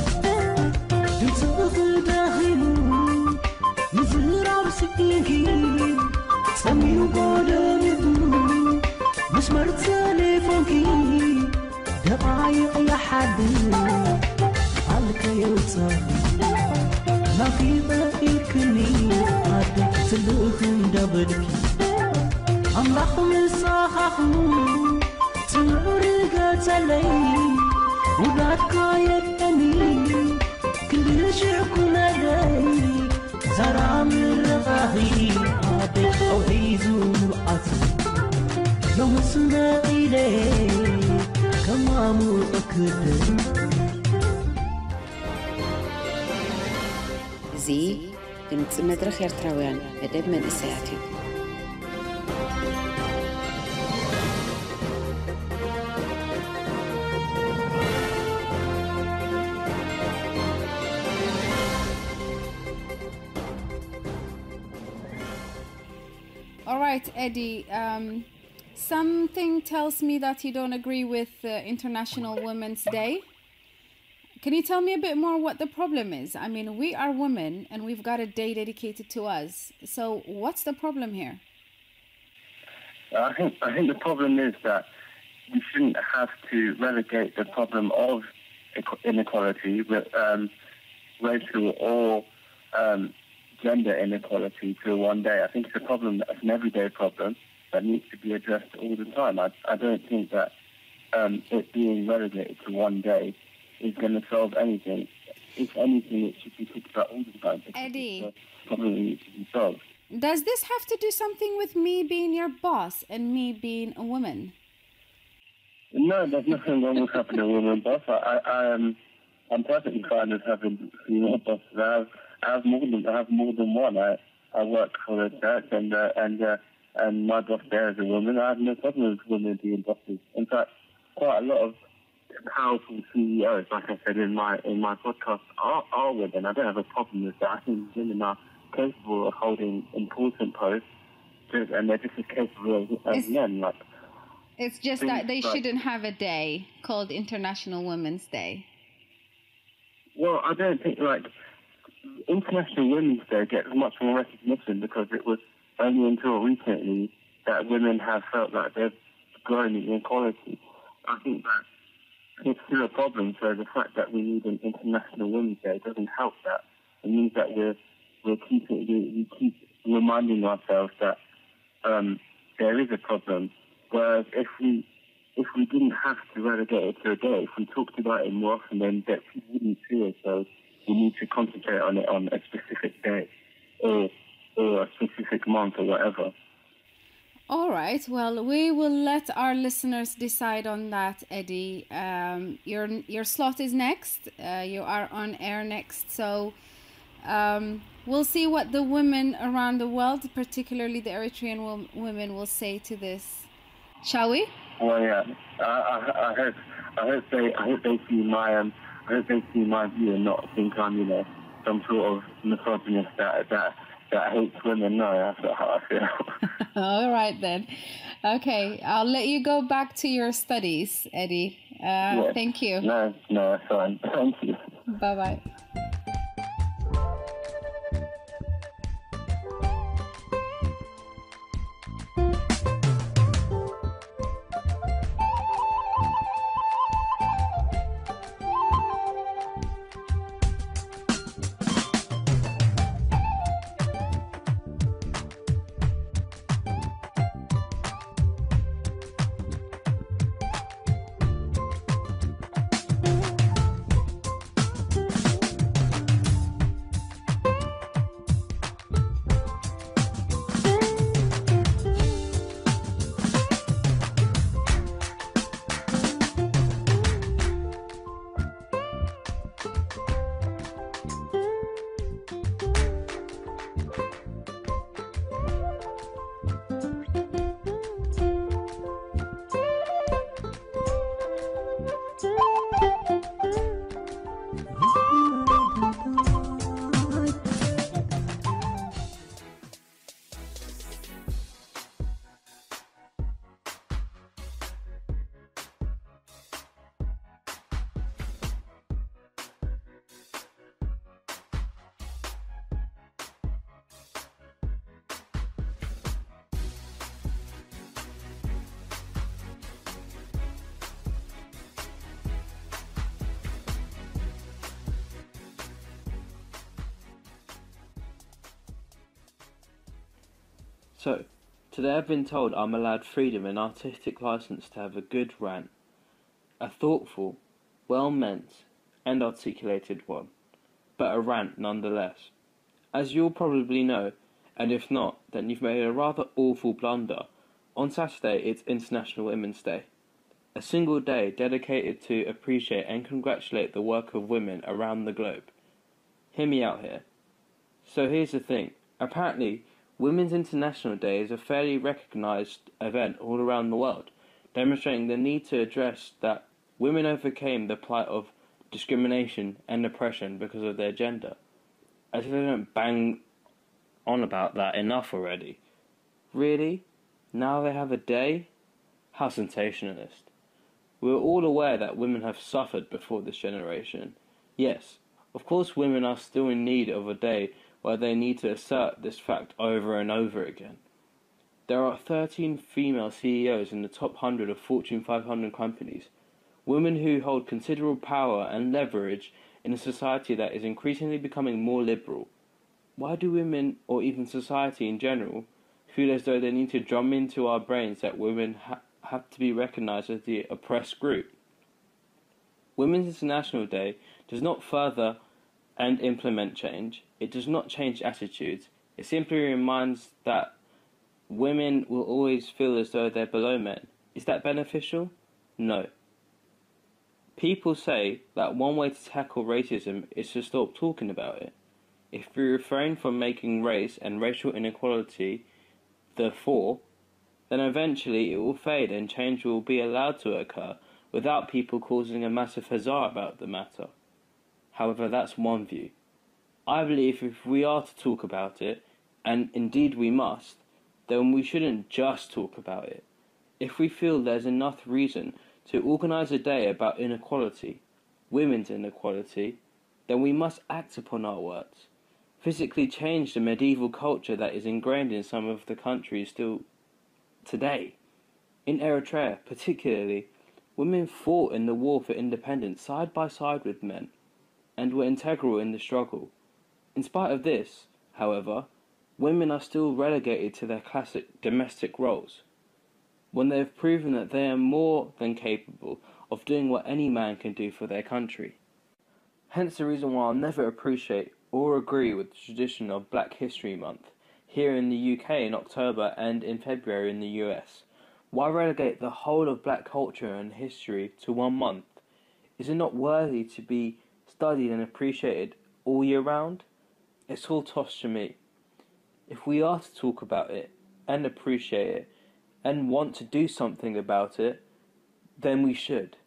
ድምፅኺ ደኺሙ ምዝራብ ስኢንኪ ጸሚሙ ደሚቑ መስመር ቴሌፎንኪ ደቓይቕ ይሓድር ቃልከ የውፅኣኒ ናፊቐ ኢልክኒ ኣደ ትልእኺ እንዳበልኪ ኣምላኽ ምሳኻኹ ትምዕሪ ገጸለይ ውዳድካ የቀኒ ክንዲ ሽዕኩነለይ ዘራሚ ረቓኺ ኣደ ኣውሒዙ ንብዓት ሎምስ መቒለ ከማሙቕ ክብል እዚ ድምፂ መድረኽ ኤርትራውያን መደብ መንእሰያት እዩ። All right, Eddie. Um, something tells me that you don't agree with uh, International Women's Day. Can you tell me a bit more what the problem is? I mean, we are women and we've got a day dedicated to us. So, what's the problem here? I think I think the problem is that we shouldn't have to relegate the problem of equ- inequality, with, um, racial or um, gender inequality, to one day. I think it's a problem, it's an everyday problem that needs to be addressed all the time. I, I don't think that um, it being relegated to one day is going to solve anything. If anything, it should be talked about all the time. Because Eddie. It's a problem that needs to be solved. Does this have to do something with me being your boss and me being a woman? No, there's nothing wrong with having a woman boss. I, I, I am, I'm perfectly fine with having female bosses. I have, I have more than, I have more than one. I, I work for a church, and uh, and uh, and my boss there is a woman. I have no problem with women being bosses. In fact, quite a lot of powerful C E Os, like I said in my in my podcast, are, are women. I don't have a problem with that. I think women are capable of holding important posts, just, and they're just as capable as, as Is- men. Like It's just Things that they like- shouldn't have a day called International Women's Day. Well, I don't think like International Women's Day gets much more recognition because it was only until recently that women have felt like they've grown in equality. I think that it's still a problem. So the fact that we need an International Women's Day doesn't help that. It means that we're we're keeping we, we keep reminding ourselves that um, there is a problem. Whereas if we if we didn't have to relegate it to a day, if we talked about it more often, then that people wouldn't see it. So we need to concentrate on it on a specific day or or a specific month or whatever. All right. Well, we will let our listeners decide on that, Eddie. Um, your your slot is next. Uh, you are on air next, so um, we'll see what the women around the world, particularly the Eritrean wo- women, will say to this. Shall we? Well, yeah, I, I, I hope I hope they I hope they see my um, I hope they see my view and not think I'm you know some sort of misogynist that that that hates women. No, that's not how I feel. All right then. Okay, I'll let you go back to your studies, Eddie. Uh, Yeah. Thank you. No, no, that's fine. Thank you. Bye bye. So, today I've been told I'm allowed freedom and artistic license to have a good rant. A thoughtful, well meant, and articulated one, but a rant nonetheless. As you'll probably know, and if not, then you've made a rather awful blunder. On Saturday, it's International Women's Day. A single day dedicated to appreciate and congratulate the work of women around the globe. Hear me out here. So here's the thing. Apparently, Women's International Day is a fairly recognized event all around the world, demonstrating the need to address that women overcame the plight of discrimination and oppression because of their gender. As if they don't bang on about that enough already. Really? Now they have a day? How sensationalist. We're all aware that women have suffered before this generation. Yes, of course, women are still in need of a day where they need to assert this fact over and over again. There are thirteen female C E Os in the top one hundred of Fortune five hundred companies, women who hold considerable power and leverage in a society that is increasingly becoming more liberal. Why do women, or even society in general, feel as though they need to drum into our brains that women ha- have to be recognized as the oppressed group? Women's International Day does not further and implement change. It does not change attitudes. It simply reminds that women will always feel as though they're below men. Is that beneficial? No. People say that one way to tackle racism is to stop talking about it. If we refrain from making race and racial inequality the fore, then eventually it will fade and change will be allowed to occur without people causing a massive huzzah about the matter. However, that's one view. I believe if we are to talk about it, and indeed we must, then we shouldn't just talk about it. If we feel there's enough reason to organise a day about inequality, women's inequality, then we must act upon our words, physically change the medieval culture that is ingrained in some of the countries still today. In Eritrea, particularly, women fought in the war for independence side by side with men and were integral in the struggle. In spite of this, however, women are still relegated to their classic domestic roles, when they have proven that they are more than capable of doing what any man can do for their country. Hence the reason why I'll never appreciate or agree with the tradition of Black History Month here in the U K in October and in February in the U S. Why relegate the whole of black culture and history to one month? Is it not worthy to be studied and appreciated all year round? It's all tossed to me. If we are to talk about it and appreciate it and want to do something about it, then we should.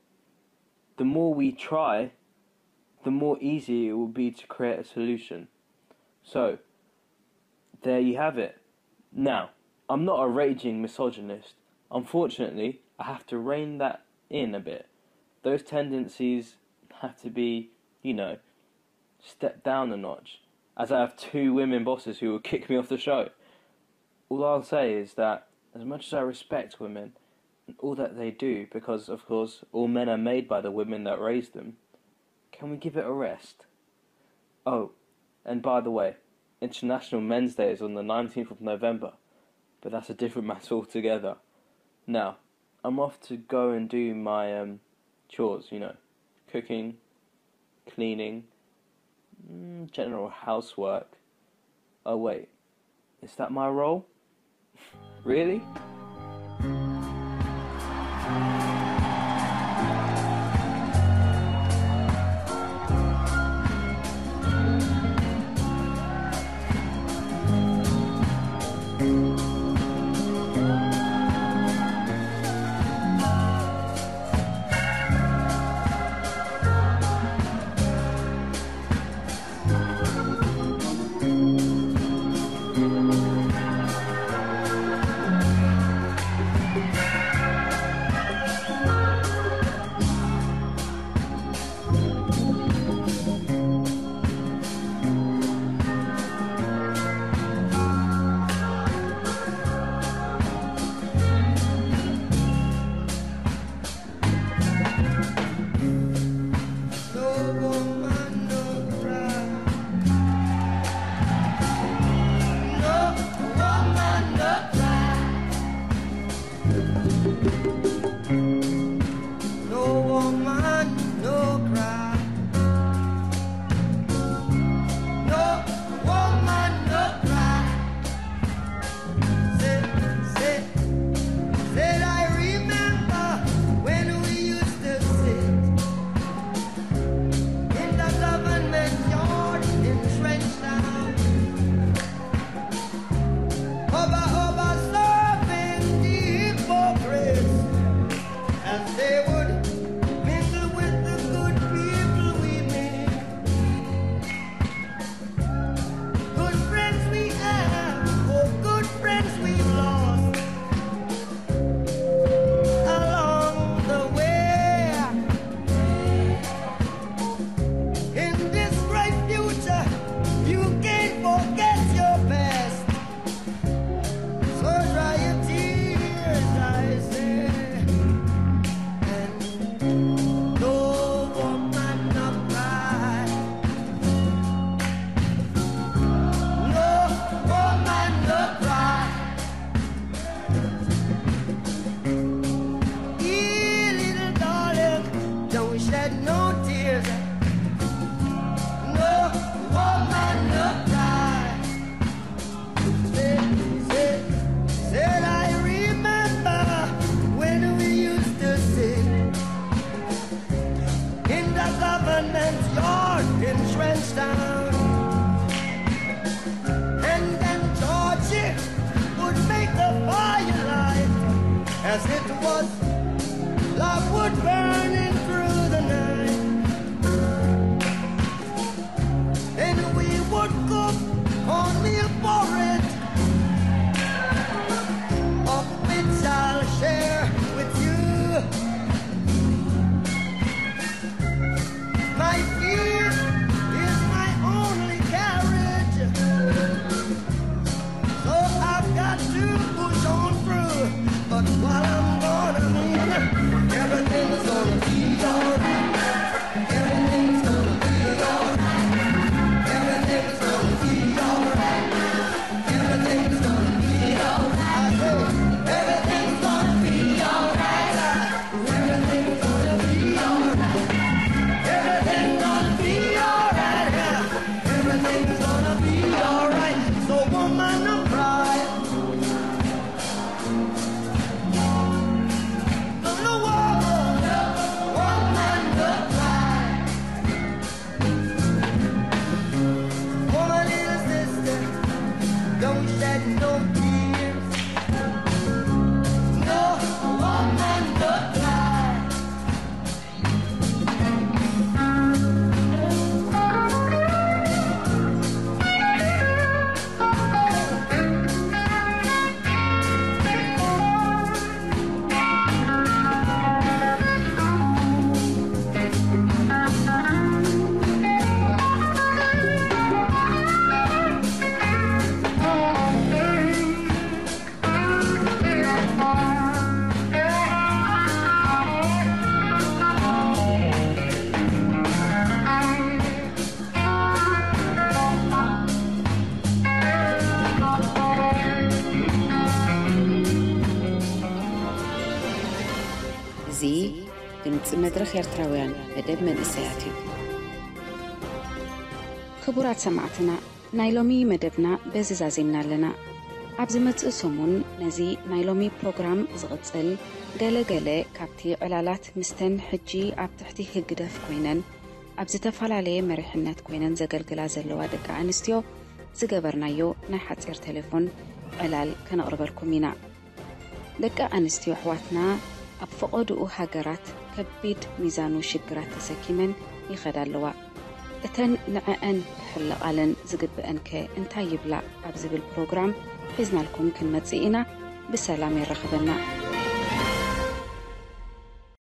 The more we try, the more easy it will be to create a solution. So, there you have it. Now, I'm not a raging misogynist. Unfortunately, I have to rein that in a bit. Those tendencies have to be, you know, stepped down a notch, as I have two women bosses who will kick me off the show. All I'll say is that, as much as I respect women and all that they do, because of course all men are made by the women that raised them, can we give it a rest? Oh, and by the way, International Men's Day is on the nineteenth of November, but that's a different matter altogether. Now, I'm off to go and do my um, chores, you know, cooking, cleaning, mm, general housework. Oh, wait, is that my role? Really? Shed no tears, no woman no cry. Said, said, said I remember when we used to sit in the government yard in Trench Town. And then Georgie would make the firelight as it was love would burning through the night. Then we would cook cornmeal porridge, of which I'll share with you. My fear is my only carriage. So I've got to push on through. But while I'm gonna win, everything's gonna be alright. Everything's gonna be alright. Everything's gonna be alright. Everything's gonna be alright. I say, everything's gonna be alright. Everything's gonna be alright. Everything's gonna be alright. Everything's gonna be alright. So woman, don't cry. Don't know what, woman, don't cry. For my little sister, don't shed no tears. No woman, don't cry. እዚ ድምፂ መድረኽ ኤርትራውያን መደብ መንእሰያት እዩ። ክቡራት ሰማዕትና፣ ናይ ሎሚ መደብና በዚ ዛዚምና ኣለና። ኣብ ዝመጽእ ሰሙን ነዚ ናይ ሎሚ ፕሮግራም ዝቕጽል፣ ገለ ገለ ካብቲ ዕላላት ምስተን ሕጂ ኣብ ትሕቲ ህግደፍ ኮይነን ኣብ ዝተፈላለየ መሪሕነት ኮይነን ዘገልግላ ዘለዋ ደቂ ኣንስትዮ ዝገበርናዮ ናይ ሓጺር ቴሌፎን ዕላል ከነቕርበልኩም ኢና። ደቂ ኣንስትዮ ኣሕዋትና ኣብ ፈቐድኡ ሃገራት ከቢድ ሚዛኑ ሽግራት ተሰኪመን ይኸዳ ኣለዋ። እተን ንዐአን ክሕለቓለን ዝግበአን ከ እንታይ ይብላ ኣብ ዝብል ፕሮግራም ሒዝናልኩም ክንመጽእ ኢና። ብሰላም የራኽበና።